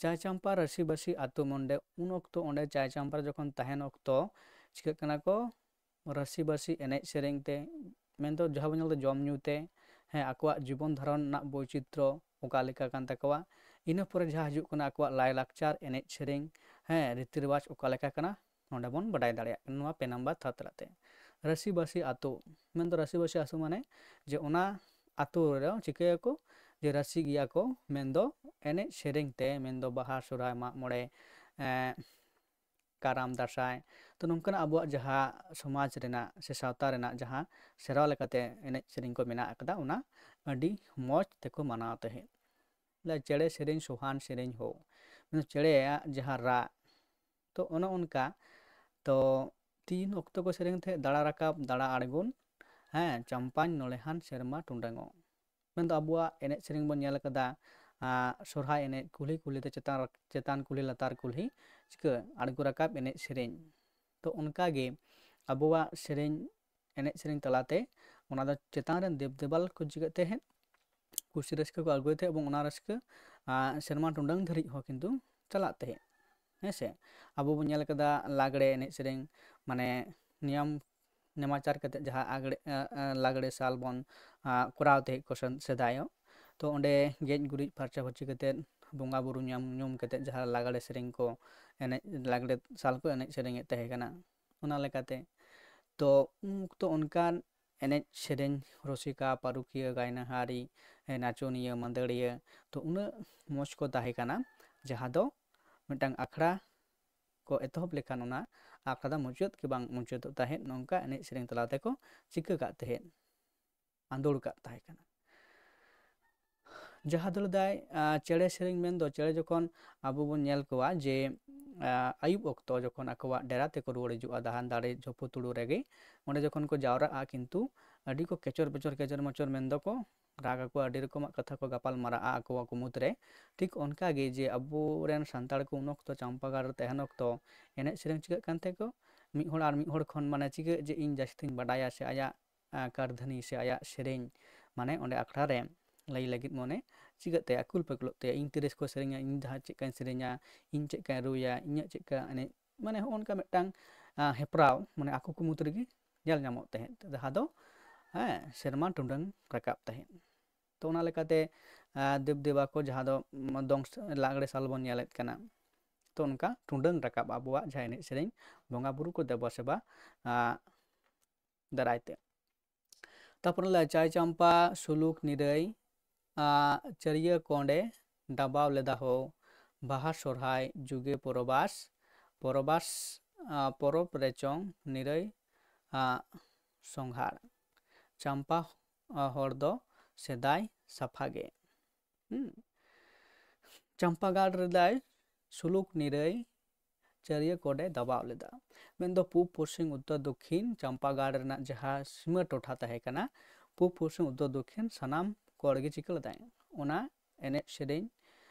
ᱪᱟᱭ ᱪᱟᱢᱯᱟ ᱨᱟᱹᱥᱤ ᱵᱟᱹᱥᱤ ᱟᱛᱳ ᱢᱚᱱᱰᱮ, ᱩᱱ ᱚᱠᱛᱚ ᱚᱸᱰᱮ ᱪᱟᱭ ᱪᱟᱢᱯᱟ ᱨᱮ ᱡᱚᱠᱷᱚᱱ ᱛᱟᱦᱮᱱ ᱚᱠᱛᱚ ᱪᱤᱠᱟᱹᱜ ᱠᱟᱱᱟ ᱠᱚ? ᱨᱟᱹᱥᱤ ᱵᱟᱹᱥᱤ ᱮᱱᱮᱡ ᱥᱮᱨᱮᱧ ᱛᱮ, ᱢᱮᱱᱫᱚ ᱡᱟᱦᱟᱸ ᱵᱚᱱ ᱧᱮᱞ ᱫᱟ ᱡᱚᱢ ᱧᱩ ᱛᱮ, ᱦᱮᱸ, ᱟᱠᱚᱣᱟᱜ ᱡᱤᱵᱚᱱ ᱫᱷᱟᱨᱚᱱ ᱨᱮᱱᱟᱜ ᱵᱳᱭᱪᱤᱛᱨᱚ ᱚᱠᱟ ᱞᱮᱠᱟ ᱠᱟᱱ ᱛᱟᱠᱚᱣᱟ, ᱤᱱᱟᱹ ᱯᱚᱨᱮ ᱡᱟᱦᱟᱸ ᱦᱤᱡᱩᱜ ᱠᱟᱱᱟ ᱟᱠᱚᱣᱟᱜ ᱞᱟᱭᱼᱞᱟᱠᱪᱟᱨ, ᱮᱱᱮᱡ ᱥᱮᱨᱮᱧ, ᱦᱮᱸ, ᱨᱤᱛᱤ ᱨᱮᱣᱟᱡᱽ ᱚᱠᱟ ᱞᱮᱠᱟ ᱠᱟᱱᱟ, ᱱᱚᱰᱮ ᱵᱚᱱ ᱵᱟᱰᱟᱭ ᱫᱟᱲᱮᱭᱟᱜ ᱠᱟᱱᱟ ᱱᱚᱣᱟ ᱯᱮ ᱱᱟᱢᱵᱟᱨ ᱛᱷᱟᱨ ᱛᱟᱞᱟᱛᱮ᱾ ᱨᱟᱹᱥᱤ ᱵᱟᱹᱥᱤ ᱟᱛᱳ, ᱢᱮᱱᱫᱚ ᱨᱟᱹᱥᱤ ᱵᱟᱹᱥᱤ ᱟᱛᱳ ᱢᱟᱱᱮ ᱡᱮ ᱚᱱᱟ ᱟᱛᱳ ᱨᱮ ᱪᱤᱠᱟᱹᱭᱟᱠᱚ? ᱡᱮ ᱨᱟᱹᱥᱤ ᱜᱮᱭᱟ ᱠᱚ, ᱢᱮᱱᱫᱚ ᱮᱱᱮᱡ ᱥᱮᱨᱮᱧ ᱛᱮ, ᱢᱮᱱᱫᱚ ᱵᱟᱦᱟ, ᱥᱚᱦᱨᱟᱭ, ᱢᱟᱜ ᱢᱚᱬᱮ, ᱮᱸ, ᱠᱟᱨᱟᱢ, ᱫᱟᱸᱥᱟᱭ᱾ ᱛᱚ ᱱᱚᱝᱠᱟᱱᱟᱜ ᱟᱵᱚᱣᱟᱜ ᱡᱟᱦᱟᱸ ᱥᱚᱢᱟᱡᱽ ᱨᱮᱱᱟᱜ ᱥᱮ ᱥᱟᱶᱛᱟ ᱨᱮᱱᱟᱜ ᱡᱟᱦᱟᱸ ᱥᱮᱨᱣᱟ ᱞᱮᱠᱟᱛᱮ ᱮᱱᱮᱡ ᱥᱮᱨᱮᱧ ᱠᱚ ᱢᱮᱱᱟᱜ ᱟᱠᱟᱫᱟ, ᱚᱱᱟ ᱟᱹᱰᱤ ᱢᱚᱡᱽ ᱛᱮᱠᱚ ᱢᱟᱱᱟᱣ ᱛᱟᱦᱮᱸᱫ᱾ ᱞᱟᱹᱭ, ᱪᱮᱬᱮ ᱥᱮᱨᱮᱧ ᱥᱚᱦᱟᱱ ᱥᱮᱨᱮᱧ ᱦᱳ, ᱢᱟᱱᱮ ᱪᱮᱬᱮᱭᱟᱜ ᱡᱟᱦᱟᱸ ᱨᱟᱜ, ᱛᱚ ᱚᱱᱮ ᱚᱱᱠᱟ᱾ ᱛᱚ ᱛᱤᱱ ᱚᱠᱛᱚ ᱠᱚ ᱥᱮᱨᱮᱧ ᱛᱟᱦᱮᱸᱫ? ᱫᱟᱲᱟ ᱨᱟᱠᱟᱵ, ᱫᱟᱲᱟ ᱟᱬᱜᱚᱱ, ᱦᱮᱸ, ᱪᱟᱢᱯᱟᱧ ᱱᱚᱲᱦᱮᱱ ᱥᱮᱨᱢᱟ ᱴᱩᱰᱟᱹᱝᱚᱜ᱾ ᱢᱮᱱᱫᱚ ᱟᱵᱚᱣᱟᱜ ᱮᱱᱮᱡ ᱥᱮᱨᱮᱧ ᱵᱚᱱ ᱧᱮᱞ ᱟᱠᱟᱫᱟ, ᱥᱚᱨᱦᱟᱭ ᱮᱱᱮᱡ ᱠᱩᱞᱦᱤ ᱠᱩᱞᱦᱤ ᱛᱮ ᱪᱮᱛᱟᱱ ᱪᱮᱛᱟᱱ ᱠᱩᱞᱦᱤ ᱞᱟᱛᱟᱨ ᱠᱩᱞᱦᱤ ᱪᱤᱠᱟᱹ ᱟᱬᱜᱚ ᱨᱟᱠᱟᱵ ᱮᱱᱮᱡ ᱥᱮᱨᱮᱧ᱾ ᱛᱚ ᱚᱱᱠᱟᱜᱮ ᱟᱵᱚᱣᱟᱜ ᱥᱮᱨᱮᱧ ᱮᱱᱮᱡ ᱥᱮᱨᱮᱧ ᱛᱟᱞᱟᱛᱮ ᱚᱱᱟ ᱫᱚ ᱪᱮᱛᱟᱱ ᱨᱮᱱ ᱫᱮᱵ ᱫᱮᱵᱟᱞ ᱠᱚ ᱪᱤᱠᱟᱹᱜ ᱛᱟᱦᱮᱸᱫ, ᱠᱩᱥᱤ ᱨᱟᱹᱥᱠᱟᱹ ᱠᱚ ᱟᱹᱜᱩᱭ ᱛᱟᱦᱮᱸᱫ ᱮᱵᱚᱝ ᱚᱱᱟ ᱨᱟᱹᱥᱠᱟᱹ ᱥᱮᱨᱢᱟ ᱴᱩᱰᱟᱹᱝ ᱫᱷᱟᱹᱨᱤᱡ ᱦᱚᱸ ᱠᱤᱱᱛᱩ ᱪᱟᱞᱟᱜ ᱛᱟᱦᱮᱸᱫ᱾ ᱦᱮᱸ ᱥᱮ, ᱟᱵᱚ ᱵᱚᱱ ᱧᱮᱞ ᱠᱟᱫᱟ ᱞᱟᱜᱽᱲᱮ ᱮᱱᱮᱡ ᱥᱮᱨᱮᱧ ᱢᱟᱱᱮ ᱱᱤᱭᱚᱢ ᱱᱮᱢᱟᱪᱟᱨ ᱠᱟᱛᱮᱫ ᱡᱟᱦᱟᱸ ᱟᱜᱽᱲᱮ ᱞᱟᱜᱽᱲᱮ ᱥᱟᱞ ᱵᱚᱱ ᱠᱚᱨᱟᱣ ᱛᱟᱦᱮᱸᱫ ᱠᱚ ᱥᱮᱫᱟᱭᱚᱜ, ᱛᱚ ᱚᱸᱰᱮ ᱜᱮᱡ ᱜᱩᱨᱤᱡ ᱯᱷᱟᱨᱪᱟ ᱯᱷᱟᱹᱨᱪᱤ ᱠᱟᱛᱮᱫ ᱵᱚᱸᱜᱟ ᱵᱩᱨᱩ ᱧᱩᱢ ᱧᱩᱢ ᱠᱟᱛᱮᱫ ᱡᱟᱦᱟᱸ ᱞᱟᱜᱽᱲᱮ ᱥᱮᱨᱮᱧ ᱠᱚ ᱮᱱᱮᱡ ᱞᱟᱜᱽᱲᱮ ᱥᱟᱞ ᱠᱚ ᱮᱱᱮᱡ ᱥᱮᱨᱮᱧᱮᱫ ᱛᱟᱦᱮᱸ ᱠᱟᱱᱟ᱾ ᱚᱱᱟ ᱞᱮᱠᱟᱛᱮ ᱛᱚ ᱩᱱ ᱚᱠᱛᱚ ᱚᱱᱠᱟᱱ ᱮᱱᱮᱡ ᱥᱮᱨᱮᱧ ᱨᱩᱥᱤᱠᱟ, ᱯᱟᱹᱨᱩᱠᱷᱤᱭᱟᱹ, ᱜᱟᱭᱱᱟᱦᱟᱨᱤ, ᱱᱟᱪᱚᱱᱤᱭᱟᱹ, ᱢᱟᱹᱫᱟᱹᱲᱤᱭᱟᱹ, ᱛᱚ ᱩᱱᱟᱹᱜ ᱢᱚᱡᱽ ᱠᱚ ᱛᱟᱦᱮᱸ ᱠᱟᱱᱟ, ᱡᱟᱦᱟᱸ ᱫᱚ ᱢᱤᱫᱴᱟᱝ ᱟᱠᱷᱲᱟ ᱠᱚ ᱮᱛᱚᱦᱚᱵ ᱞᱮᱠᱷᱟᱱ ᱚᱱᱟ ᱟᱠᱷᱲᱟ ᱫᱚ ᱢᱩᱪᱟᱹᱫ ᱜᱮ ᱵᱟᱝ ᱢᱩᱪᱟᱹᱫᱚᱜ ᱛᱟᱦᱮᱸᱫ᱾ ᱱᱚᱝᱠᱟ ᱮᱱᱮᱡ ᱥᱮᱨᱮᱧ ᱛᱟᱞᱟ ᱛᱮᱠᱚ ᱪᱤᱠᱟᱹ ᱠᱟᱜ ᱛᱟᱦᱮᱸᱫ, ᱟᱸᱫᱳᱲ ᱠᱟᱜ ᱛᱟᱦᱮᱸ ᱠᱟᱱᱟ᱾ ᱡᱟᱦᱟᱸ ᱫᱚ ᱞᱮᱫᱟᱭ ᱪᱮᱬᱮ ᱥᱮᱨᱮᱧ ᱢᱮᱱᱫᱚ ᱪᱮᱬᱮ ᱡᱚᱠᱷᱚᱱ ᱟᱵᱚ ᱵᱚᱱ ᱧᱮᱞ ᱠᱚᱣᱟ ᱡᱮ ᱟᱹᱭᱩᱵ ᱚᱠᱛᱚ ᱡᱚᱠᱷᱚᱱ ᱟᱠᱚᱣᱟᱜ ᱰᱮᱨᱟ ᱛᱮᱠᱚ ᱨᱩᱣᱟᱹᱲ ᱦᱤᱡᱩᱜᱼᱟ ᱫᱟᱦᱟᱱ ᱫᱟᱨᱮ ᱡᱷᱩᱯᱩ ᱛᱩᱲᱩ ᱨᱮᱜᱮ, ᱚᱸᱰᱮ ᱡᱚᱠᱷᱚᱱ ᱠᱚ ᱡᱟᱣᱨᱟᱜᱼᱟ ᱠᱤᱱᱛᱩ ᱟᱹᱰᱤ ᱠᱚ ᱠᱮᱪᱚᱨ ᱯᱮᱪᱚᱨ ᱠᱮᱪᱚᱨ ᱢᱮᱪᱚᱨ ᱢᱮᱱ ᱫᱚᱠᱚ ᱨᱟᱜ ᱟᱠᱚ, ᱟᱹᱰᱤ ᱨᱚᱠᱚᱢᱟᱜ ᱠᱟᱛᱷᱟ ᱠᱚ ᱜᱟᱯᱟᱞ ᱢᱟᱨᱟᱜᱼᱟ ᱟᱠᱚ ᱟᱠᱚ ᱢᱩᱫᱽᱨᱮ᱾ ᱴᱷᱤᱠ ᱚᱱᱠᱟ ᱜᱮ ᱡᱮ ᱟᱵᱚᱨᱮᱱ ᱥᱟᱱᱛᱟᱲ ᱠᱚ ᱩᱱ ᱚᱠᱛᱚ ᱪᱟᱢᱯᱟ ᱜᱟᱲ ᱨᱮ ᱛᱟᱦᱮᱱ ᱚᱠᱛᱚ ᱮᱱᱮᱡ ᱥᱮᱨᱮᱧ ᱪᱤᱠᱟᱹᱜ ᱠᱟᱱ ᱛᱟᱠᱚ, ᱢᱤᱫ ᱦᱚᱲ ᱟᱨ ᱢᱤᱫ ᱦᱚᱲ ᱠᱷᱚᱱ ᱢᱟᱱᱮ ᱪᱤᱠᱟᱹᱜ ᱡᱮ ᱤᱧ ᱡᱟᱹᱥᱛᱤᱧ ᱵᱟᱰᱟᱭᱟ ᱥᱮ ᱟᱭᱟᱜ ᱠᱟᱨᱫᱷᱟᱹᱱᱤ ᱥᱮ ᱟᱭᱟᱜ ᱥᱮᱨᱮᱧ ᱢᱟᱱᱮ ᱚᱸᱰᱮ ᱟᱠᱷᱲᱟ ᱨᱮ ᱞᱟᱹᱭ ᱞᱟᱹᱜᱤᱫ ᱢᱚᱱᱮ ᱪᱤᱠᱟᱹᱜ ᱛᱟᱭᱟ, ᱟᱹᱠᱩᱞ ᱯᱟᱹᱠᱩᱞᱚᱜ ᱛᱟᱭᱟ, ᱤᱧ ᱛᱤᱨᱮ ᱠᱚ ᱥᱮᱨᱮᱧᱟ, ᱤᱧ ᱡᱟᱦᱟᱸ ᱪᱮᱫ ᱞᱮᱠᱟᱧ ᱥᱮᱨᱮᱧᱟ, ᱤᱧ ᱪᱮᱫ ᱞᱮᱠᱟᱧ ᱨᱩᱭᱟ, ᱤᱧᱟᱹᱜ ᱪᱮᱫ ᱞᱮᱠᱟ ᱮᱱᱮᱡ, ᱢᱟᱱᱮ ᱦᱚᱸᱜᱼᱚ ᱱᱚᱝᱠᱟ ᱢᱤᱫᱴᱟᱝ ᱦᱮᱯᱨᱟᱣ ᱢᱟᱱᱮ ᱟᱠᱚ ᱠᱚ ᱢᱩᱫᱽ ᱨᱮᱜᱮ ᱧᱮᱞ ᱧᱟᱢᱚᱜ ᱛᱟᱦᱮᱸᱫ, ᱡᱟᱦᱟᱸ ᱫᱚ ᱦᱮᱸ ᱥᱮᱨᱢᱟ ᱴᱩᱰᱟᱹᱝ ᱨᱟᱠᱟᱵ ᱛᱟᱦᱮᱸᱫ᱾ ᱛᱚ ᱚᱱᱟ ᱞᱮᱠᱟᱛᱮ ᱫᱮᱵ ᱫᱮᱵᱟ ᱠᱚ ᱡᱟᱦᱟᱸ ᱫᱚ ᱫᱚᱝ ᱞᱟᱜᱽᱲᱮ ᱥᱟᱞ ᱵᱚᱱ ᱧᱮᱞᱮᱫ ᱠᱟᱱᱟ, ᱛᱚ ᱚᱱᱠᱟ ᱴᱩᱰᱟᱹᱝ ᱨᱟᱠᱟᱵ ᱟᱵᱚᱣᱟᱜ ᱡᱟᱦᱟᱸ ᱮᱱᱮᱡ ᱥᱮᱨᱮᱧ ᱵᱚᱸᱜᱟ ᱵᱩᱨᱩ ᱠᱚ ᱫᱮᱵᱟ ᱥᱮᱵᱟ ᱫᱟᱨᱟᱭ ᱛᱮ᱾ ᱛᱟᱯᱚᱨᱮ ᱞᱮ ᱪᱟᱭ ᱪᱟᱢᱯᱟ, ᱥᱩᱞᱩᱠ ᱱᱤᱨᱟᱹᱭ, ᱪᱟᱹᱨᱭᱟᱹ ᱠᱚᱸᱰᱮ, ᱰᱟᱵᱟᱣ ᱞᱮᱫᱟ ᱦᱳ, ᱵᱟᱦᱟ ᱥᱚᱨᱦᱟᱭ ᱡᱩᱜᱮ ᱯᱚᱨᱚᱵᱟᱥ, ᱯᱚᱨᱚᱵᱟᱥ ᱯᱚᱨᱚᱵᱽ ᱨᱮᱪᱚᱝ ᱱᱤᱨᱟᱹᱭ ᱥᱚᱝᱦᱟᱨ᱾ ᱪᱟᱢᱯᱟ ᱦᱚᱲ ᱫᱚ ᱥᱮᱫᱟᱭ ᱥᱟᱯᱷᱟ ᱜᱮ᱾ ᱦᱩᱸ᱾ ᱪᱟᱢᱯᱟᱜᱟᱲ ᱨᱮᱫᱟᱭ ᱥᱩᱞᱩᱠ ᱱᱤᱨᱟᱹᱭ ᱪᱟᱹᱨᱭᱟᱹ ᱠᱚᱰᱮ ᱫᱟᱵᱟᱣ ᱞᱮᱫᱟ᱾ ᱢᱮᱱᱫᱚ ᱯᱩᱵ ᱯᱚᱥᱪᱤᱢ ᱩᱛᱛᱚᱨ ᱫᱚᱠᱠᱷᱤᱱ ᱪᱟᱢᱯᱟᱜᱟᱲ ᱨᱮᱱᱟᱜ ᱡᱟᱦᱟᱸ ᱥᱤᱢᱟᱹ ᱴᱚᱴᱷᱟ ᱛᱟᱦᱮᱸ ᱠᱟᱱᱟ, ᱯᱩᱵ ᱯᱚᱥᱪᱤᱢ ᱩᱛᱛᱚᱨ ᱫᱚᱠᱠᱷᱤᱱ ᱥᱟᱱᱟᱢ ᱠᱚᱲ ᱜᱮ ᱪᱤᱠᱟᱹ ᱞᱮᱫᱟᱭ? ᱚᱱᱟ ᱮᱱᱮᱡ ᱥᱮᱨᱮᱧ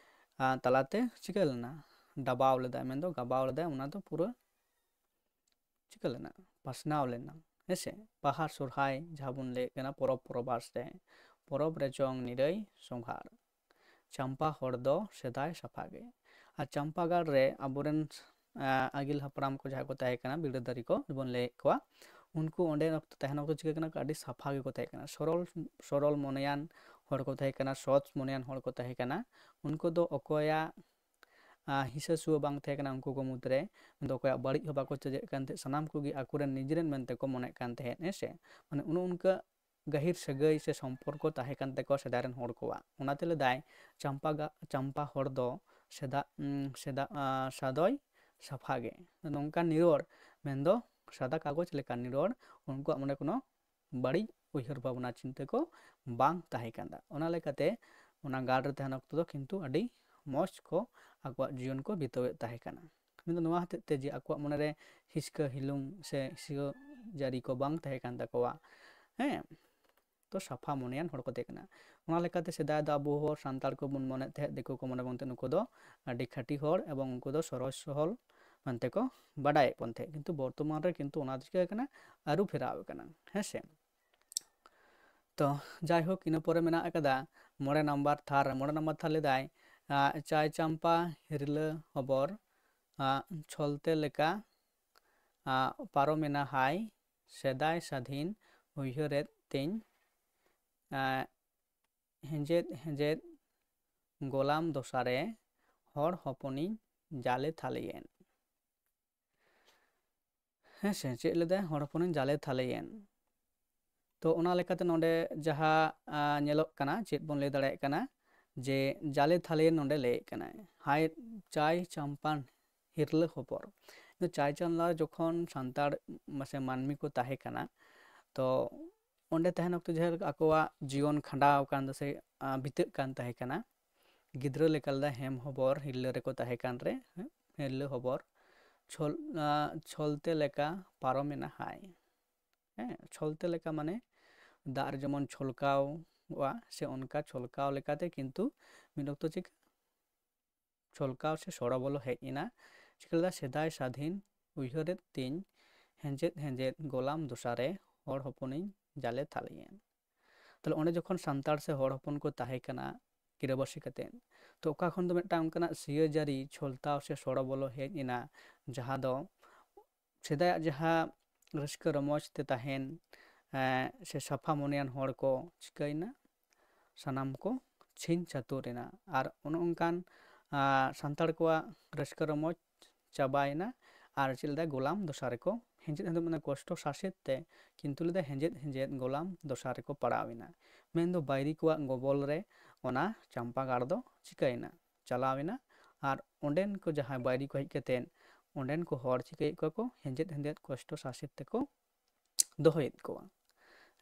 ᱟᱨ ᱛᱟᱞᱟᱛᱮ ᱪᱤᱠᱟᱹ ᱞᱮᱱᱟ? ᱰᱟᱵᱟᱣ ᱞᱮᱫᱟᱭ, ᱢᱮᱱᱫᱚ ᱜᱟᱵᱟᱣ ᱞᱮᱫᱟᱭ, ᱚᱱᱟ ᱫᱚ ᱯᱩᱨᱟᱹ ᱪᱤᱠᱟᱹ ᱞᱮᱱᱟ? ᱯᱟᱥᱱᱟᱣ ᱞᱮᱱᱟ᱾ ᱦᱮᱸᱥᱮ? ᱵᱟᱦᱟ ᱥᱚᱨᱦᱟᱭ ᱡᱟᱦᱟᱸ ᱵᱚᱱ ᱞᱟᱹᱭᱮᱫ ᱠᱟᱱᱟ ᱯᱚᱨᱚᱵᱽ ᱯᱚᱨᱚᱵᱟᱥ ᱨᱮ, ᱯᱚᱨᱚᱵᱽ ᱨᱮ ᱪᱚᱝ ᱱᱤᱨᱟᱹᱭ ᱥᱚᱸᱜᱷᱟᱲ, ᱪᱟᱢᱯᱟ ᱦᱚᱲ ᱫᱚ ᱥᱮᱫᱟᱭ ᱥᱟᱯᱷᱟ ᱜᱮ᱾ ᱟᱨ ᱪᱟᱢᱯᱟᱜᱟᱲ ᱨᱮ ᱟᱵᱚᱨᱮᱱ ᱟᱹᱜᱤᱞ ᱦᱟᱯᱲᱟᱢ ᱠᱚ ᱡᱟᱦᱟᱸᱭ ᱠᱚ ᱛᱟᱦᱮᱸ ᱠᱟᱱᱟ, ᱵᱤᱨᱟᱹᱫᱟᱹᱨᱤ ᱠᱚ ᱵᱚᱱ ᱞᱟᱹᱭᱮᱫ ᱠᱚᱣᱟ, ᱩᱱᱠᱩ ᱚᱸᱰᱮ ᱚᱠᱛᱚ ᱛᱟᱦᱮᱱ ᱚᱠᱛᱚ ᱪᱤᱠᱟᱹ ᱠᱟᱱᱟ ᱠᱚ? ᱟᱹᱰᱤ ᱥᱟᱯᱷᱟ ᱜᱮᱠᱚ ᱛᱟᱦᱮᱸ ᱠᱟᱱᱟ, ᱥᱚᱨᱚᱞ ᱥᱚᱨᱚᱞ ᱢᱚᱱᱮᱭᱟᱱ ᱦᱚᱲ ᱠᱚ ᱛᱟᱦᱮᱸ ᱠᱟᱱᱟ, ᱥᱚᱛ ᱢᱚᱱᱮᱭᱟᱱ ᱦᱚᱲ ᱠᱚ ᱛᱟᱦᱮᱸ ᱠᱟᱱᱟ᱾ ᱩᱱᱠᱩ ᱫᱚ ᱚᱠᱚᱭᱟᱜ ᱦᱤᱥᱟᱹ ᱥᱩᱣᱟᱹ ᱵᱟᱝ ᱛᱟᱦᱮᱸ ᱠᱟᱱᱟ ᱩᱱᱠᱩ ᱠᱚ ᱢᱩᱫᱽᱨᱮ, ᱢᱮᱱᱫᱚ ᱚᱠᱚᱭᱟᱜ ᱵᱟᱹᱲᱤᱡ ᱦᱚᱸ ᱵᱟᱠᱚ ᱪᱮᱫᱮᱫ ᱠᱟᱱ ᱛᱟᱦᱮᱸᱫ, ᱥᱟᱱᱟᱢ ᱠᱚᱜᱮ ᱟᱠᱚᱨᱮᱱ ᱱᱤᱡᱮᱨᱮᱱ ᱢᱮᱱᱛᱮ ᱠᱚ ᱢᱚᱱᱮᱜ ᱠᱟᱱ ᱛᱟᱦᱮᱸᱫ᱾ ᱦᱮᱸ ᱥᱮ? ᱢᱟᱱᱮ ᱚᱱᱮ ᱚᱱᱠᱟ ᱜᱟᱹᱦᱤᱨ ᱥᱟᱹᱜᱟᱹᱭ ᱥᱮ ᱥᱚᱢᱯᱚᱨᱠᱚ ᱛᱟᱦᱮᱸ ᱠᱟᱱ ᱛᱟᱠᱚᱣᱟ ᱥᱮᱫᱟᱭ ᱨᱮᱱ ᱦᱚᱲ ᱠᱚᱣᱟᱜ᱾ ᱚᱱᱟᱛᱮ ᱞᱮᱫᱟᱭ ᱪᱟᱢᱯᱟ ᱜᱟ- ᱪᱟᱢᱯᱟ ᱦᱚᱲ ᱫᱚ ᱥᱮᱫᱟ ᱩᱸ, ᱥᱮᱫᱟ ᱟᱸ, ᱥᱟᱫᱚᱭ ᱥᱟᱯᱷᱟ ᱜᱮ᱾ ᱱᱚᱝᱠᱟᱱ ᱱᱤᱨᱚᱲ ᱢᱮᱱᱫᱚ ᱥᱟᱫᱟ ᱠᱟᱜᱚᱡᱽ ᱞᱮᱠᱟᱱ ᱱᱤᱨᱚᱲ, ᱩᱱᱠᱩᱣᱟᱜ ᱢᱚᱱᱮ ᱠᱳᱱᱳ ᱵᱟᱹᱲᱤᱡ ᱩᱭᱦᱟᱹᱨ ᱵᱷᱟᱵᱽᱱᱟ ᱪᱤᱱᱛᱟᱹ ᱠᱚ ᱵᱟᱝ ᱛᱟᱦᱮᱸ ᱠᱟᱱᱟ᱾ ᱚᱱᱟ ᱞᱮᱠᱟᱛᱮ ᱚᱱᱟ ᱜᱟᱲ ᱨᱮ ᱛᱟᱦᱮᱱ ᱚᱠᱛᱚ ᱫᱚ ᱠᱤᱱᱛᱩ ᱟᱹᱰᱤ ᱢᱚᱡᱽ ᱠᱚ ᱟᱠᱚᱣᱟᱜ ᱡᱤᱭᱚᱱ ᱠᱚ ᱵᱤᱛᱟᱹᱣᱮᱫ ᱛᱟᱦᱮᱸ ᱠᱟᱱᱟ᱾ ᱢᱮᱱᱫᱚ ᱱᱚᱣᱟ ᱦᱚᱛᱮᱡ ᱛᱮ ᱡᱮ ᱟᱠᱚᱣᱟᱜ ᱢᱚᱱᱮᱨᱮ ᱦᱤᱥᱠᱟᱹ ᱦᱤᱞᱩᱝ ᱥᱮ ᱦᱤᱥᱠᱟᱹ ᱡᱟᱹᱨᱤ ᱠᱚ ᱵᱟᱝ ᱛᱟᱦᱮᱸ ᱠᱟᱱ ᱛᱟᱠᱚᱣᱟ᱾ ᱦᱮᱸ, ᱛᱚ ᱥᱟᱯᱷᱟ ᱢᱚᱱᱮᱭᱟᱱ ᱦᱚᱲ ᱠᱚ ᱛᱟᱦᱮᱸ ᱠᱟᱱᱟ᱾ ᱚᱱᱟ ᱞᱮᱠᱟᱛᱮ ᱥᱮᱫᱟᱭ ᱫᱚ ᱟᱵᱚ ᱦᱚᱲ ᱥᱟᱱᱛᱟᱲ ᱠᱚᱵᱚᱱ ᱢᱚᱱᱮᱭᱮᱫ ᱛᱟᱦᱮᱸᱫ ᱫᱤᱠᱩ ᱠᱚ ᱢᱚᱱᱮ ᱵᱚᱱᱛᱮ ᱱᱩᱠᱩ ᱫᱚ ᱟᱹᱰᱤ ᱠᱷᱟᱹᱴᱤ ᱦᱚᱲ ᱮᱵᱚᱝ ᱩᱱᱠᱩ ᱫᱚ ᱥᱚᱨᱚᱞ ᱥᱚᱦᱚᱞ ᱢᱮᱱᱛᱮ ᱠᱚ ᱵᱟᱰᱟᱭᱮᱫ ᱵᱚᱱ ᱛᱟᱦᱮᱸᱫ᱾ ᱠᱤᱱᱛᱩ ᱵᱚᱨᱛᱚᱢᱟᱱ ᱨᱮ ᱠᱤᱱᱛᱩ ᱚᱱᱟ ᱫᱚ ᱪᱤᱠᱟᱹ ᱠᱟᱱᱟ? ᱟᱹᱨᱩ ᱯᱷᱮᱨᱟᱣ ᱟᱠᱟᱱᱟ᱾ ᱦᱮᱸ ᱥᱮ? ᱛᱚ ᱡᱟᱭᱦᱳᱠ, ᱤᱱᱟᱹ ᱯᱚᱨᱮ ᱢᱮᱱᱟᱜ ᱟᱠᱟᱫᱟ ᱢᱚᱬᱮ ᱱᱟᱢᱵᱟᱨ ᱛᱷᱟᱨ ᱨᱮ᱾ ᱢᱚᱬᱮ ᱱᱟᱢᱵᱟᱨ ᱛᱷᱟᱨ ᱞᱮᱫᱟᱭ, ᱟᱸ, ᱪᱟᱭ ᱪᱟᱢᱯᱟ ᱦᱤᱨᱞᱟᱹ ᱦᱚᱵᱚᱨ, ᱟᱸ, ᱪᱷᱚᱞᱛᱮ ᱞᱮᱠᱟ, ᱟᱸ, ᱯᱟᱨᱚᱢᱮᱱᱟ ᱦᱟᱭ, ᱥᱮᱫᱟᱭ ᱥᱟᱹᱫᱷᱤᱱ ᱩᱭᱦᱟᱹᱨᱮᱫ ᱛᱤᱧ, ᱟᱸ, ᱦᱮᱸᱡᱮᱫ ᱦᱮᱸᱡᱮᱫ ᱜᱚᱞᱟᱢ ᱫᱚᱥᱟᱨᱮ ᱦᱚᱲ ᱦᱚᱯᱚᱱᱤᱧ ᱡᱟᱞᱮ ᱛᱷᱟᱞᱮᱭᱮᱱ᱾ ᱦᱮᱸ ᱥᱮ, ᱪᱮᱫ ᱞᱮᱫᱟᱭ? ᱦᱚᱲ ᱦᱚᱯᱚᱱᱤᱧ ᱡᱟᱞᱮ ᱛᱷᱟᱞᱮᱭᱮᱱ᱾ ᱛᱚ ᱚᱱᱟ ᱞᱮᱠᱟᱛᱮ ᱱᱚᱰᱮ ᱡᱟᱦᱟᱸ, ᱟᱸ, ᱧᱮᱞᱚᱜ ᱠᱟᱱᱟ, ᱪᱮᱫ ᱵᱚᱱ ᱞᱟᱹᱭ ᱫᱟᱲᱮᱭᱟᱜ ᱠᱟᱱᱟ, ᱡᱮ ᱡᱟᱞᱮ ᱛᱷᱟᱞᱮᱭᱮᱱ ᱱᱚᱰᱮ ᱞᱟᱹᱭᱮᱫ ᱠᱟᱱᱟᱭ, ᱦᱟᱭ ᱪᱟᱭ ᱪᱟᱢᱯᱟᱱ ᱦᱤᱨᱞᱟᱹ ᱦᱚᱯᱚᱨ᱾ ᱪᱟᱭ ᱪᱟᱸᱫᱽᱞᱟ ᱡᱚᱠᱷᱚᱱ ᱥᱟᱱᱛᱟᱲ ᱢᱟᱥᱮ ᱢᱟᱹᱱᱢᱤ ᱠᱚ ᱛᱟᱦᱮᱸ ᱠᱟᱱᱟ, ᱛᱚ ᱚᱸᱰᱮ ᱛᱟᱦᱮᱱ ᱚᱠᱛᱚ ᱡᱟᱦᱟᱸ ᱞᱮᱠᱟ ᱟᱠᱚᱣᱟᱜ ᱡᱤᱭᱚᱱ ᱠᱷᱟᱸᱰᱟᱣ ᱟᱠᱟᱱ ᱥᱮ, ᱟᱸ, ᱵᱤᱛᱟᱹᱜ ᱠᱟᱱ ᱛᱟᱦᱮᱸ ᱠᱟᱱᱟ, ᱜᱤᱫᱽᱨᱟᱹ ᱞᱮᱠᱟ ᱞᱮᱫᱟ ᱦᱮᱢ ᱦᱚᱵᱚᱨ ᱦᱤᱨᱞᱟᱹ ᱨᱮᱠᱚ ᱛᱟᱦᱮᱸ ᱠᱟᱱ ᱨᱮ, ᱦᱮᱸ, ᱦᱤᱨᱞᱟᱹ ᱦᱚᱵᱚᱨ ᱪᱷᱚᱞ-, ᱟᱸ, ᱪᱷᱚᱞᱛᱮ ᱞᱮᱠᱟ ᱯᱟᱨᱚᱢᱮᱱᱟ ᱦᱟᱭ᱾ ᱦᱮᱸ, ᱪᱷᱚᱞᱛᱮ ᱞᱮᱠᱟ ᱢᱟᱱᱮ ᱫᱟᱜ ᱨᱮ ᱡᱮᱢᱚᱱ ᱪᱷᱚᱞᱠᱟᱣ, ᱠᱚᱜᱼᱟ, ᱥᱮ ᱚᱱᱠᱟ ᱪᱷᱚᱞᱠᱟᱣ ᱞᱮᱠᱟᱛᱮ ᱠᱤᱱᱛᱩ ᱢᱤᱫ ᱚᱠᱛᱚ ᱪᱤᱠᱟᱹ ᱪᱷᱚᱞᱠᱟᱣ ᱥᱮ ᱥᱚᱲᱚ ᱵᱚᱞᱚ ᱦᱮᱡ ᱮᱱᱟ᱾ ᱪᱤᱠᱟᱹ ᱞᱮᱫᱟ? "ᱥᱮᱫᱟᱭ ᱥᱟᱹᱫᱷᱤᱱ ᱩᱭᱦᱟᱹᱨᱮᱫ ᱛᱤᱧ, ᱦᱮᱸᱡᱮᱫ ᱦᱮᱸᱡᱮᱫ ᱜᱚᱞᱟᱢ ᱫᱚᱥᱟᱨᱮ, ᱦᱚᱲ ᱦᱚᱯᱚᱱᱤᱧ ᱡᱟᱞᱮ ᱛᱷᱟᱞᱮᱭᱮᱱ᱾" ᱛᱟᱦᱞᱮ ᱚᱸᱰᱮ ᱡᱚᱠᱷᱚᱱ ᱥᱟᱱᱛᱟᱲ ᱥᱮ ᱦᱚᱲ ᱦᱚᱯᱚᱱ ᱠᱚ ᱛᱟᱦᱮᱸ ᱠᱟᱱᱟ ᱜᱤᱨᱟᱹᱵᱟᱹᱥᱤ ᱠᱟᱛᱮᱫ, ᱛᱚ ᱚᱠᱟ ᱠᱷᱚᱱ ᱫᱚ ᱢᱤᱫᱴᱟᱝ ᱚᱱᱠᱟᱱᱟᱜ ᱥᱤᱭᱟᱹ ᱡᱟᱹᱨᱤ ᱪᱷᱚᱞᱛᱟᱣ ᱥᱮ ᱥᱚᱲᱚ ᱵᱚᱞᱚ ᱦᱮᱡ ᱮᱱᱟ, ᱡᱟᱦᱟᱸ ᱫᱚ ᱥᱮᱫᱟᱭᱟᱜ ᱡᱟᱦᱟᱸ ᱨᱟᱹᱥᱠᱟᱹ ᱨᱚᱢᱚᱡᱽ ᱛᱮ ᱛᱟᱦᱮᱱ, ᱮᱸ, ᱥᱮ ᱥᱟᱯᱷᱟ ᱢᱚᱱᱮᱭᱟᱱ ᱦᱚᱲ ᱠᱚ ᱪᱤᱠᱟᱹᱭᱮᱱᱟ? ᱥᱟᱱᱟᱢ ᱠᱚ ᱪᱷᱤᱝ ᱪᱷᱟᱹᱛᱩᱨ ᱮᱱᱟ᱾ ᱟᱨ ᱚᱱᱮ ᱚᱱᱠᱟᱱ, ᱟᱸ, ᱥᱟᱱᱛᱟᱲ ᱠᱚᱣᱟᱜ ᱨᱟᱹᱥᱠᱟᱹ ᱨᱚᱢᱚᱡᱽ ᱪᱟᱵᱟᱭᱮᱱᱟ᱾ ᱟᱨ ᱪᱮᱫ ᱞᱮᱠᱟ ᱜᱳᱞᱟᱢ ᱫᱚᱥᱟᱨ ᱨᱮᱠᱚ ᱦᱮᱸᱡᱮᱫ ᱦᱮᱸᱡᱮᱫ, ᱢᱟᱱᱮ ᱠᱚᱥᱴᱚ ᱥᱟᱥᱮᱛ ᱛᱮ, ᱠᱤᱱᱛᱩ ᱞᱟᱹᱭᱫᱟ ᱦᱮᱸᱡᱮᱫ ᱦᱮᱸᱡᱮᱫ ᱜᱳᱞᱟᱢ ᱫᱚᱥᱟᱨ ᱨᱮᱠᱚ ᱯᱟᱲᱟᱣ ᱮᱱᱟ᱾ ᱢᱮᱱᱫᱚ ᱵᱟᱹᱭᱨᱤ ᱠᱚᱣᱟᱜ ᱜᱚᱵᱚᱞ ᱨᱮ ᱚᱱᱟ ᱪᱟᱢᱯᱟ ᱜᱟᱲ ᱫᱚ ᱪᱤᱠᱟᱹᱭᱮᱱᱟ? ᱪᱟᱞᱟᱣ ᱮᱱᱟ᱾ ᱟᱨ ᱚᱸᱰᱮᱱ ᱠᱚ ᱡᱟᱦᱟᱸᱭ ᱵᱟᱹᱭᱨᱤ ᱠᱚ ᱦᱮᱡ ᱠᱟᱛᱮᱫ ᱚᱸᱰᱮᱱ ᱠᱚ ᱦᱚᱲ ᱪᱤᱠᱟᱹᱭᱮᱫ ᱠᱚᱣᱟ ᱠᱚ? ᱦᱮᱸᱡᱮᱫ ᱦᱮᱸᱡᱮᱫ ᱠᱚᱥᱴᱚ ᱥᱟᱥᱮᱛ ᱛᱮᱠᱚ ᱫᱚᱦᱚᱭᱮᱫ ᱠᱚᱣᱟ᱾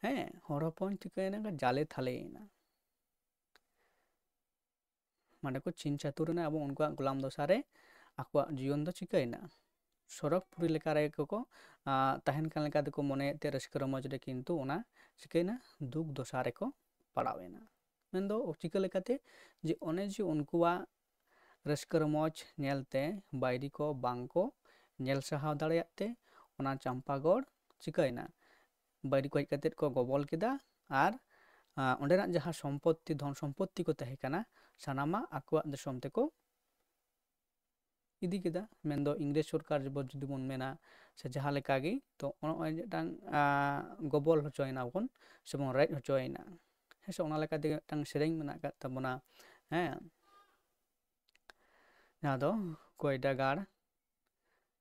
ᱦᱮᱸ, ᱦᱚᱲ ᱦᱚᱯᱚᱱ ᱪᱤᱠᱟᱹᱭᱮᱱᱟ? ᱡᱟᱞᱮ ᱛᱷᱟᱞᱮᱭᱮᱱᱟ᱾ ᱢᱟᱱᱮ ᱠᱚ ᱪᱷᱤᱝ ᱪᱷᱟᱹᱛᱩᱨ ᱮᱱᱟ ᱮᱵᱚᱝ ᱩᱱᱠᱩᱣᱟᱜ ᱜᱳᱞᱟᱢ ᱫᱚᱥᱟᱨ ᱨᱮ ᱟᱠᱚᱣᱟᱜ ᱡᱤᱭᱚᱱ ᱫᱚ ᱪᱤᱠᱟᱹᱭᱮᱱᱟ? ᱥᱚᱨᱚᱜᱽᱯᱩᱨᱤ ᱞᱮᱠᱟ ᱨᱮᱜᱮ ᱠᱚ, ᱟᱸ, ᱛᱟᱦᱮᱱ ᱠᱟᱱ ᱞᱮᱠᱟ ᱛᱮᱠᱚ ᱢᱚᱱᱮᱭᱮᱫ ᱛᱮ ᱨᱟᱹᱥᱠᱟᱹ ᱨᱚᱢᱚᱡᱽ ᱨᱮ, ᱠᱤᱱᱛᱩ ᱚᱱᱟ ᱪᱤᱠᱟᱹᱭᱮᱱᱟ? ᱫᱩᱠ ᱫᱚᱥᱟ ᱨᱮᱠᱚ ᱯᱟᱲᱟᱣ ᱮᱱᱟ᱾ ᱢᱮᱱᱫᱚ ᱪᱤᱠᱟᱹ ᱞᱮᱠᱟᱛᱮ? ᱡᱮ ᱚᱱᱮ ᱡᱮ ᱩᱱᱠᱩᱣᱟᱜ ᱨᱟᱹᱥᱠᱟᱹ ᱨᱚᱢᱚᱡᱽ ᱧᱮᱞᱛᱮ ᱵᱟᱹᱭᱨᱤ ᱠᱚ ᱵᱟᱝ ᱠᱚ ᱧᱮᱞ ᱥᱟᱦᱟᱣ ᱫᱟᱲᱮᱭᱟᱜ ᱛᱮ ᱚᱱᱟ ᱪᱟᱢᱯᱟᱜᱚᱲ ᱪᱤᱠᱟᱹᱭᱮᱱᱟ? ᱵᱟᱹᱭᱨᱤ ᱠᱚ ᱦᱮᱡ ᱠᱟᱛᱮᱫ ᱠᱚ ᱜᱚᱵᱚᱞ ᱠᱮᱫᱟ ᱟᱨ, ᱟᱸ, ᱚᱸᱰᱮᱱᱟᱜ ᱡᱟᱦᱟᱸ ᱥᱚᱢᱯᱚᱛᱛᱤ, ᱫᱷᱚᱱ ᱥᱚᱢᱯᱚᱛᱛᱤ ᱠᱚ ᱛᱟᱦᱮᱸ ᱠᱟᱱᱟ, ᱥᱟᱱᱟᱢᱟᱜ ᱟᱠᱚᱣᱟᱜ ᱫᱤᱥᱚᱢ ᱛᱮᱠᱚ ᱤᱫᱤ ᱠᱮᱫᱟ᱾ ᱢᱮᱱᱫᱚ ᱤᱝᱨᱮᱡᱽ ᱥᱚᱨᱠᱟᱨ ᱡᱩᱫᱤ ᱵᱚᱱ ᱢᱮᱱᱟ ᱥᱮ ᱡᱟᱦᱟᱸ ᱞᱮᱠᱟ ᱜᱮ, ᱛᱚ ᱱᱚᱜᱼᱚᱭ ᱢᱤᱫᱴᱟᱝ, ᱟᱸ, ᱜᱚᱵᱚᱞ ᱦᱚᱪᱚᱭᱮᱱᱟ ᱵᱚᱱ ᱥᱮᱵᱚᱱ ᱨᱮᱡ ᱦᱚᱪᱚᱭᱮᱱᱟ᱾ ᱦᱮᱸ ᱥᱮ, ᱚᱱᱟ ᱞᱮᱠᱟ ᱛᱮᱜᱮ ᱢᱤᱫᱴᱟᱝ ᱥᱮᱨᱮᱧ ᱢᱮᱱᱟᱜ ᱟᱠᱟᱫ ᱛᱟᱵᱚᱱᱟ᱾ ᱦᱮᱸ, ᱡᱟᱦᱟᱸ ᱫᱚ ᱠᱚᱭᱰᱟ ᱜᱟᱲ,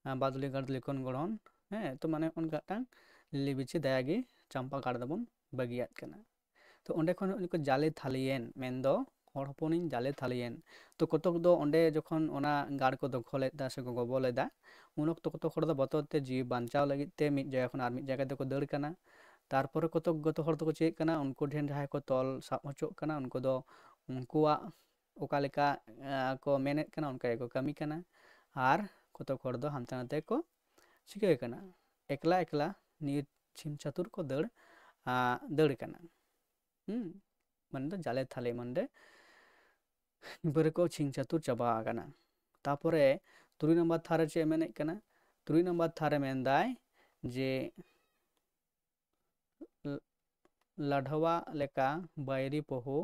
ᱟᱸ, ᱵᱟᱫᱩᱞᱤ ᱜᱟᱲ ᱫᱚ ᱞᱤᱠᱷᱚᱱ ᱜᱚᱲᱦᱚᱱ, ᱦᱮᱸ, ᱛᱚ ᱢᱟᱱᱮ ᱚᱱᱠᱟ ᱢᱤᱫᱴᱟᱝ ᱞᱤᱞᱤ ᱵᱤᱪᱷᱤ ᱫᱟᱭᱟ ᱜᱮ ᱪᱟᱢᱯᱟ ᱜᱟᱲ ᱫᱚᱵᱚᱱ ᱵᱟᱹᱜᱤᱭᱟᱫ ᱠᱟᱱᱟ᱾ ᱛᱚ ᱚᱸᱰᱮ ᱠᱷᱚᱱ ᱱᱚᱜᱼᱚᱭ ᱠᱚ ᱡᱟᱞᱮ ᱛᱷᱟᱞᱮᱭᱮᱱ, ᱢᱮᱱᱫᱚ ᱦᱚᱲ ᱦᱚᱯᱚᱱᱤᱧ ᱡᱟᱞᱮ ᱛᱷᱟᱞᱮᱭᱮᱱ᱾ ᱛᱚ ᱠᱚᱛᱚᱠ ᱫᱚ ᱚᱸᱰᱮ ᱡᱚᱠᱷᱚᱱ ᱚᱱᱟ ᱜᱟᱲ ᱠᱚ ᱫᱚᱠᱷᱚᱞᱮᱫ ᱛᱟᱦᱮᱸ ᱥᱮ ᱠᱚ ᱜᱚᱵᱚᱞᱮᱫᱟ, ᱩᱱ ᱚᱠᱛᱚ ᱠᱚᱛᱚᱠ ᱦᱚᱲ ᱫᱚ ᱵᱚᱛᱚᱨ ᱛᱮ ᱡᱤᱣᱤ ᱵᱟᱧᱪᱟᱣ ᱞᱟᱹᱜᱤᱫ ᱛᱮ ᱢᱤᱫ ᱡᱟᱭᱜᱟ ᱠᱷᱚᱱ ᱟᱨ ᱢᱤᱫ ᱡᱟᱭᱜᱟ ᱛᱮᱠᱚ ᱫᱟᱹᱲ ᱠᱟᱱᱟ᱾ ᱛᱟᱨᱯᱚᱨᱮ ᱠᱚᱛᱚᱠ ᱜᱚᱛᱚ ᱦᱚᱲ ᱫᱚᱠᱚ ᱪᱤᱠᱟᱹᱜ ᱠᱟᱱᱟ, ᱩᱱᱠᱩ ᱴᱷᱮᱱ ᱡᱟᱦᱟᱸᱭ ᱠᱚ ᱛᱚᱞ ᱥᱟᱵ ᱦᱚᱪᱚᱜ ᱠᱟᱱᱟ, ᱩᱱᱠᱩ ᱫᱚ ᱩᱱᱠᱩᱣᱟᱜ ᱚᱠᱟ ᱞᱮᱠᱟ, ᱮᱸ, ᱠᱚ ᱢᱮᱱᱮᱫ ᱠᱟᱱᱟ, ᱚᱱᱠᱟ ᱜᱮᱠᱚ ᱠᱟᱹᱢᱤ ᱠᱟᱱᱟ᱾ ᱟᱨ ᱠᱚᱛᱚᱠ ᱦᱚᱲ ᱫᱚ ᱦᱟᱱᱛᱮ ᱱᱟᱛᱮ ᱠᱚ ᱪᱤᱠᱟᱹ ᱠᱟᱱᱟ, ᱮᱠᱞᱟ ᱮᱠᱞᱟ ᱱᱤᱨ ᱪᱷᱤᱢ ᱪᱷᱟᱹᱛᱩᱨ ᱠᱚ ᱫᱟᱹᱲ, ᱟᱸ, ᱫᱟᱹᱲ ᱠᱟᱱᱟ᱾ ᱦᱩᱸ᱾ ᱢᱟᱱᱮ ᱫᱚ ᱡᱟᱞᱮ ᱛᱷᱟᱞᱮ ᱢᱟᱱᱮ ᱵᱟᱹᱨᱟᱹ ᱠᱚ ᱪᱷᱤᱝ ᱪᱷᱟᱹᱛᱩᱨ ᱪᱟᱵᱟ ᱟᱠᱟᱱᱟ᱾ ᱛᱟᱯᱚᱨᱮ ᱛᱩᱨᱩᱭ ᱱᱟᱢᱵᱟᱨ ᱛᱷᱟᱨ ᱨᱮ ᱪᱮᱫ ᱮ ᱢᱮᱱᱮᱫ ᱠᱟᱱᱟ? ᱛᱩᱨᱩᱭ ᱱᱟᱢᱵᱟᱨ ᱛᱷᱟᱨ ᱨᱮ ᱢᱮᱱᱫᱟᱭ ᱡᱮ ᱞᱟᱰᱷᱣᱟ ᱞᱮᱠᱟ ᱵᱟᱹᱭᱨᱤ ᱯᱚᱦᱩ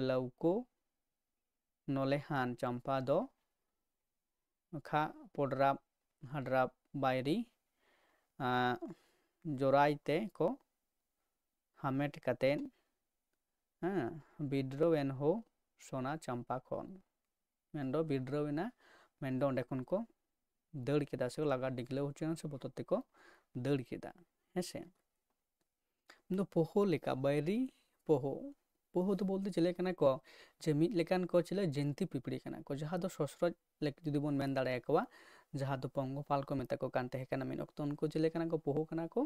ᱞᱟᱹᱣᱠᱟᱹ ᱱᱚᱞᱮᱦᱟᱱ ᱪᱟᱢᱯᱟ ᱫᱚ ᱠᱷᱟᱜ ᱯᱚᱰᱨᱟᱵ ᱦᱟᱰᱨᱟᱵ ᱵᱟᱹᱭᱨᱤ ᱡᱚᱨᱟᱭ ᱛᱮ ᱠᱚ ᱦᱟᱢᱮᱴ ᱠᱟᱛᱮᱫ ᱦᱮᱸ ᱵᱤᱰᱨᱟᱹᱣ ᱮᱱ ᱦᱳ ᱥᱳᱱᱟ ᱪᱟᱢᱯᱟ ᱠᱷᱚᱱ᱾ ᱢᱮᱱᱫᱚ ᱵᱤᱰᱨᱟᱹᱣ ᱮᱱᱟ, ᱢᱮᱱᱫᱚ ᱚᱸᱰᱮ ᱠᱷᱚᱱ ᱠᱚ ᱫᱟᱹᱲ ᱠᱮᱫᱟ ᱥᱮ ᱞᱟᱜᱟ ᱰᱤᱜᱽᱞᱟᱹᱣ ᱦᱚᱪᱚᱭᱮᱱᱟ ᱥᱮ ᱵᱚᱛᱚᱨ ᱛᱮᱠᱚ ᱫᱟᱹᱲ ᱠᱮᱫᱟ᱾ ᱦᱮᱸᱥᱮ, ᱫᱚ ᱯᱳᱦᱳ ᱞᱮᱠᱟ ᱵᱟᱹᱭᱨᱤ ᱯᱳᱦᱳ᱾ ᱯᱳᱦᱳ ᱫᱚ ᱵᱚᱞᱛᱮ ᱪᱤᱞᱤ ᱠᱟᱱᱟ ᱠᱚ? ᱡᱮ ᱢᱤᱫ ᱞᱮᱠᱟᱱ ᱠᱚ ᱪᱤᱞᱤ ᱡᱤᱱᱛᱤ ᱯᱤᱯᱤᱲᱤ ᱠᱟᱱᱟ ᱠᱚ, ᱡᱟᱦᱟᱸ ᱫᱚ ᱥᱚᱥᱨᱚᱡ ᱞᱮᱠ ᱡᱩᱫᱤ ᱵᱚᱱ ᱢᱮᱱ ᱫᱟᱲᱮᱭᱟᱠᱚᱣᱟ, ᱡᱟᱦᱟᱸ ᱫᱚ ᱯᱚᱝᱜᱚᱯᱟᱞ ᱠᱚ ᱢᱮᱛᱟ ᱠᱚ ᱠᱟᱱ ᱛᱟᱦᱮᱸ ᱠᱟᱱᱟ ᱢᱤᱫ ᱚᱠᱛᱚ᱾ ᱩᱱᱠᱩ ᱪᱤᱞᱤ ᱠᱟᱱᱟ ᱠᱚ? ᱯᱳᱦᱳ ᱠᱟᱱᱟ ᱠᱚ᱾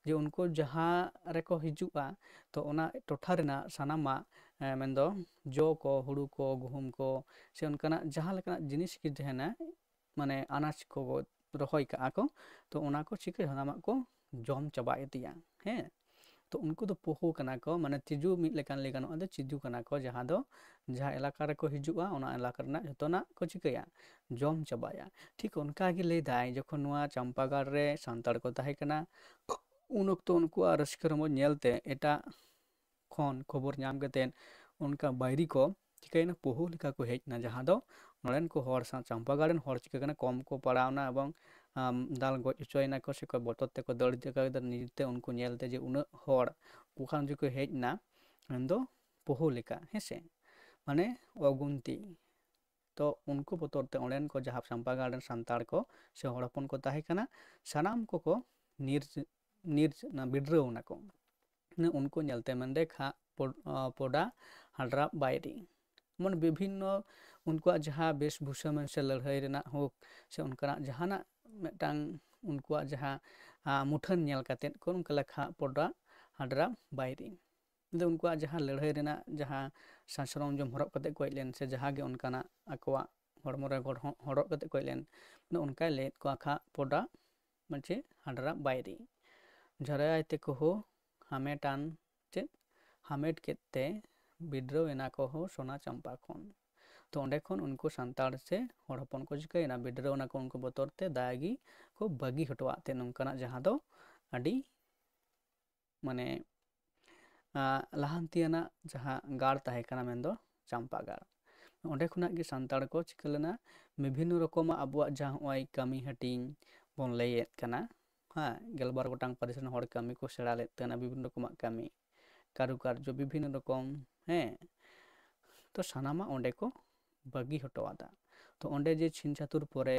ᱡᱮ ᱩᱱᱠᱩ ᱡᱟᱦᱟᱸ ᱨᱮᱠᱚ ᱦᱤᱡᱩᱜᱼᱟ, ᱛᱚ ᱚᱱᱟ ᱴᱚᱴᱷᱟ ᱨᱮᱱᱟᱜ ᱥᱟᱱᱟᱢᱟᱜ ᱢᱮᱱᱫᱚ ᱡᱚ ᱠᱚ, ᱦᱩᱲᱩ ᱠᱚ, ᱜᱩᱦᱩᱢ ᱠᱚ, ᱥᱮ ᱚᱱᱠᱟᱱᱟᱜ ᱡᱟᱦᱟᱸ ᱞᱮᱠᱟᱱᱟᱜ ᱡᱤᱱᱤᱥ ᱜᱮ ᱛᱟᱦᱮᱱᱟ, ᱢᱟᱱᱮ ᱟᱱᱟᱡᱽ ᱠᱚ ᱨᱚᱦᱚᱭ ᱠᱟᱜᱼᱟ ᱠᱚ, ᱛᱚ ᱚᱱᱟ ᱠᱚ ᱪᱤᱠᱟᱹᱭᱟ? ᱥᱟᱱᱟᱢᱟᱜ ᱠᱚ ᱡᱚᱢ ᱪᱟᱵᱟ ᱤᱫᱤᱭᱟ᱾ ᱦᱮᱸ, ᱛᱚ ᱩᱱᱠᱩ ᱫᱚ ᱯᱳᱦᱳ ᱠᱟᱱᱟ ᱠᱚ, ᱢᱟᱱᱮ ᱛᱤᱡᱩ ᱢᱤᱫ ᱞᱮᱠᱟᱱ ᱞᱟᱹᱭ ᱜᱟᱱᱚᱜᱼᱟ, ᱫᱚ ᱛᱤᱡᱩ ᱠᱟᱱᱟ ᱠᱚ, ᱡᱟᱦᱟᱸ ᱫᱚ ᱡᱟᱦᱟᱸ ᱮᱞᱟᱠᱟ ᱨᱮᱠᱚ ᱦᱤᱡᱩᱜᱼᱟ, ᱚᱱᱟ ᱮᱞᱟᱠᱟ ᱨᱮᱱᱟᱜ ᱡᱷᱚᱛᱚᱱᱟᱜ ᱠᱚ ᱪᱤᱠᱟᱹᱭᱟ? ᱡᱚᱢ ᱪᱟᱵᱟᱭᱟ᱾ ᱴᱷᱤᱠ ᱚᱱᱠᱟ ᱜᱮ ᱞᱟᱹᱭ ᱫᱟᱭ, ᱡᱚᱠᱷᱚᱱ ᱱᱚᱣᱟ ᱪᱟᱢᱯᱟᱜᱟᱲ ᱨᱮ ᱥᱟᱱᱛᱟᱲ ᱠᱚ ᱛᱟᱦᱮᱸ ᱠᱟᱱᱟ, ᱩᱱ ᱚᱠᱛᱚ ᱩᱱᱠᱩᱣᱟᱜ ᱨᱟᱹᱥᱠᱟᱹ ᱨᱚᱢᱚᱡᱽ ᱧᱮᱞᱛᱮ ᱮᱴᱟᱜ ᱠᱷᱚᱱ ᱠᱷᱚᱵᱚᱨ ᱧᱟᱢ ᱠᱟᱛᱮᱫ ᱚᱱᱠᱟ ᱵᱟᱹᱭᱨᱤ ᱠᱚ ᱪᱤᱠᱟᱹᱭᱮᱱᱟ? ᱯᱳᱦᱳ ᱞᱮᱠᱟ ᱠᱚ ᱦᱮᱡ ᱮᱱᱟ, ᱡᱟᱦᱟᱸ ᱫᱚ ᱱᱚᱰᱮᱱ ᱠᱚ ᱦᱚᱲ ᱥᱟᱶ ᱪᱟᱢᱯᱟᱜᱟᱲ ᱨᱮᱱ ᱦᱚᱲ ᱪᱤᱠᱟᱹ ᱠᱟᱱᱟ? ᱠᱚᱢ ᱠᱚ ᱯᱟᱲᱟᱣᱱᱟ ᱮᱵᱚᱝ ᱫᱟᱞ ᱜᱚᱡ ᱦᱚᱪᱚᱭᱮᱱᱟ ᱠᱚ ᱥᱮ ᱠᱚ ᱵᱚᱛᱚᱨ ᱛᱮᱠᱚ ᱫᱟᱹᱲ ᱪᱤᱠᱟᱹ ᱠᱮᱫᱟ᱾ ᱱᱤᱡᱮᱛᱮ ᱩᱱᱠᱩ ᱧᱮᱞᱛᱮ ᱡᱮ ᱩᱱᱟᱹᱜ ᱦᱚᱲ ᱚᱠᱟ ᱠᱷᱚᱱ ᱡᱮᱠᱚ ᱦᱮᱡ ᱮᱱᱟ, ᱢᱮᱱᱫᱚ ᱯᱳᱦᱳ ᱞᱮᱠᱟ, ᱦᱮᱸᱥᱮ, ᱢᱟᱱᱮ ᱚᱜᱩᱱᱛᱤ᱾ ᱛᱚ ᱩᱱᱠᱩ ᱵᱚᱛᱚᱨ ᱛᱮ ᱚᱸᱰᱮᱱ ᱠᱚ ᱡᱟᱦᱟᱸ ᱪᱟᱢᱯᱟᱜᱟᱲ ᱨᱮᱱ ᱥᱟᱱᱛᱟᱲ ᱠᱚ ᱥᱮ ᱦᱚᱲ ᱦᱚᱯᱚᱱ ᱠᱚ ᱛᱟᱦᱮᱸ ᱠᱟᱱᱟ, ᱥᱟᱱᱟᱢ ᱠᱚᱠᱚ ᱱᱤᱨ ᱱᱤᱨ ᱵᱤᱰᱨᱟᱹᱣ ᱮᱱᱟ ᱠᱚ᱾ ᱩᱱᱠᱩ ᱧᱮᱞᱛᱮ ᱢᱮᱱᱫᱟᱭ ᱠᱷᱟᱜ ᱯᱚᱰᱟ ᱦᱟᱰᱨᱟᱵ ᱵᱟᱭᱨᱤ, ᱢᱟᱱᱮ ᱵᱤᱵᱷᱤᱱᱱᱚ ᱩᱱᱠᱩᱣᱟᱜ ᱡᱟᱦᱟᱸ ᱵᱮᱥᱵᱷᱩᱥᱟ ᱢᱮᱱ ᱥᱮ ᱞᱟᱹᱲᱦᱟᱹᱭ ᱨᱮᱱᱟᱜ ᱦᱳᱠ ᱥᱮ ᱚᱱᱠᱟᱱᱟᱜ ᱡᱟᱦᱟᱱᱟᱜ ᱢᱤᱫᱴᱟᱝ ᱩᱱᱠᱩᱣᱟᱜ ᱡᱟᱦᱟᱸ ᱢᱩᱴᱷᱟᱹᱱ ᱧᱮᱞ ᱠᱟᱛᱮᱫ ᱠᱚ ᱚᱱᱠᱟ ᱞᱮᱠᱷᱟ ᱯᱚᱰᱟ ᱦᱟᱰᱨᱟᱵ ᱵᱟᱭᱨᱤ᱾ ᱫᱚ ᱩᱱᱠᱩᱣᱟᱜ ᱡᱟᱦᱟᱸ ᱞᱟᱹᱲᱦᱟᱹᱭ ᱨᱮᱱᱟᱜ ᱡᱟᱦᱟᱸ ᱥᱟᱥᱨᱚᱢ ᱡᱚᱢ ᱦᱚᱨᱚᱜ ᱠᱟᱛᱮᱫ ᱠᱚ ᱦᱮᱡ ᱞᱮᱱ ᱥᱮ ᱡᱟᱦᱟᱸ ᱜᱮ ᱚᱱᱠᱟᱱᱟᱜ ᱟᱠᱚᱣᱟᱜ ᱦᱚᱲᱢᱚ ᱨᱮ ᱜᱚᱲᱦᱚ-, ᱦᱚᱨᱚᱜ ᱠᱟᱛᱮᱫ ᱠᱚ ᱦᱮᱡ ᱞᱮᱱ, ᱚᱱᱠᱟᱭ ᱞᱟᱹᱭᱮᱫ ᱠᱚᱣᱟ ᱠᱷᱟᱜ ᱯᱚᱰᱟ ᱢᱟᱱᱮ ᱪᱮᱫ ᱦᱟᱰᱨᱟᱵ ᱵᱟᱭᱨᱤ᱾ ᱡᱷᱟᱨᱟᱭ ᱛᱮᱠᱚ ᱦᱳ ᱦᱟᱢᱮᱴᱟᱱ ᱪᱮᱫ ᱟᱢᱮᱴ ᱠᱮᱫ ᱛᱮ ᱵᱤᱰᱨᱟᱹᱣ ᱮᱱᱟ ᱠᱚ ᱦᱳ ᱥᱚᱱᱟ ᱪᱟᱢᱯᱟ ᱠᱷᱚᱱ᱾ ᱛᱚ ᱚᱸᱰᱮ ᱠᱷᱚᱱ ᱩᱱᱠᱩ ᱥᱟᱱᱛᱟᱲ ᱥᱮ ᱦᱚᱲ ᱦᱚᱯᱚᱱ ᱠᱚ ᱪᱤᱠᱟᱹᱭᱮᱱᱟ, ᱵᱤᱰᱨᱟᱹᱣ ᱮᱱᱟ ᱠᱚ, ᱩᱱᱠᱩ ᱵᱚᱛᱚᱨ ᱛᱮ ᱫᱟᱭᱟ ᱜᱮ ᱠᱚ ᱵᱟᱹᱜᱤ ᱦᱚᱴᱚᱣᱟᱜ ᱛᱮ ᱱᱚᱝᱠᱟᱱᱟᱜ ᱡᱟᱦᱟᱸ ᱫᱚ ᱟᱹᱰᱤ ᱢᱟᱱᱮ ᱟᱸ, ᱞᱟᱦᱟᱱᱛᱤᱭᱟᱱᱟᱜ ᱡᱟᱦᱟᱸ ᱜᱟᱲ ᱛᱟᱦᱮᱸ ᱠᱟᱱᱟ, ᱢᱮᱱᱫᱚ ᱪᱟᱢᱯᱟ ᱜᱟᱲ᱾ ᱚᱸᱰᱮ ᱠᱷᱚᱱᱟᱜ ᱜᱮ ᱥᱟᱱᱛᱟᱲ ᱠᱚ ᱪᱤᱠᱟᱹ ᱞᱮᱱᱟ, ᱵᱤᱵᱷᱤᱱᱱᱚ ᱨᱚᱠᱚᱢᱟᱜ ᱟᱵᱚᱣᱟᱜ ᱡᱟᱦᱟᱸ ᱱᱚᱜᱼᱚᱭ ᱠᱟᱹᱢᱤ ᱦᱟᱹᱴᱤᱧ ᱵᱚᱱ ᱞᱟᱹᱭᱮᱫ ᱠᱟᱱᱟ, ᱦᱮᱸ, ᱜᱮᱞᱵᱟᱨ ᱜᱚᱴᱟᱝ ᱯᱟᱹᱨᱤᱥ ᱨᱮᱱ ᱦᱚᱲ ᱠᱟᱹᱢᱤ ᱠᱚ ᱥᱮᱬᱟ ᱞᱮᱫ ᱛᱟᱦᱮᱱᱟ, ᱵᱤᱵᱷᱤᱱᱱᱚ ᱨᱚᱠᱚᱢᱟᱜ ᱠᱟᱹᱢᱤ, ᱠᱟᱨᱩᱠᱟᱨᱡᱚ, ᱵᱤᱵᱷᱤᱱᱱᱚ ᱨᱚᱠᱚᱢ, ᱦᱮᱸ, ᱛᱚ ᱥᱟᱱᱟᱢᱟᱜ ᱚᱸᱰᱮ ᱠᱚ ᱵᱟᱹᱜᱤ ᱦᱚᱴᱚ ᱟᱫᱟ᱾ ᱛᱚ ᱚᱸᱰᱮ ᱡᱮ ᱪᱷᱤᱝ ᱪᱷᱟᱹᱛᱩᱨ ᱯᱚᱨᱮ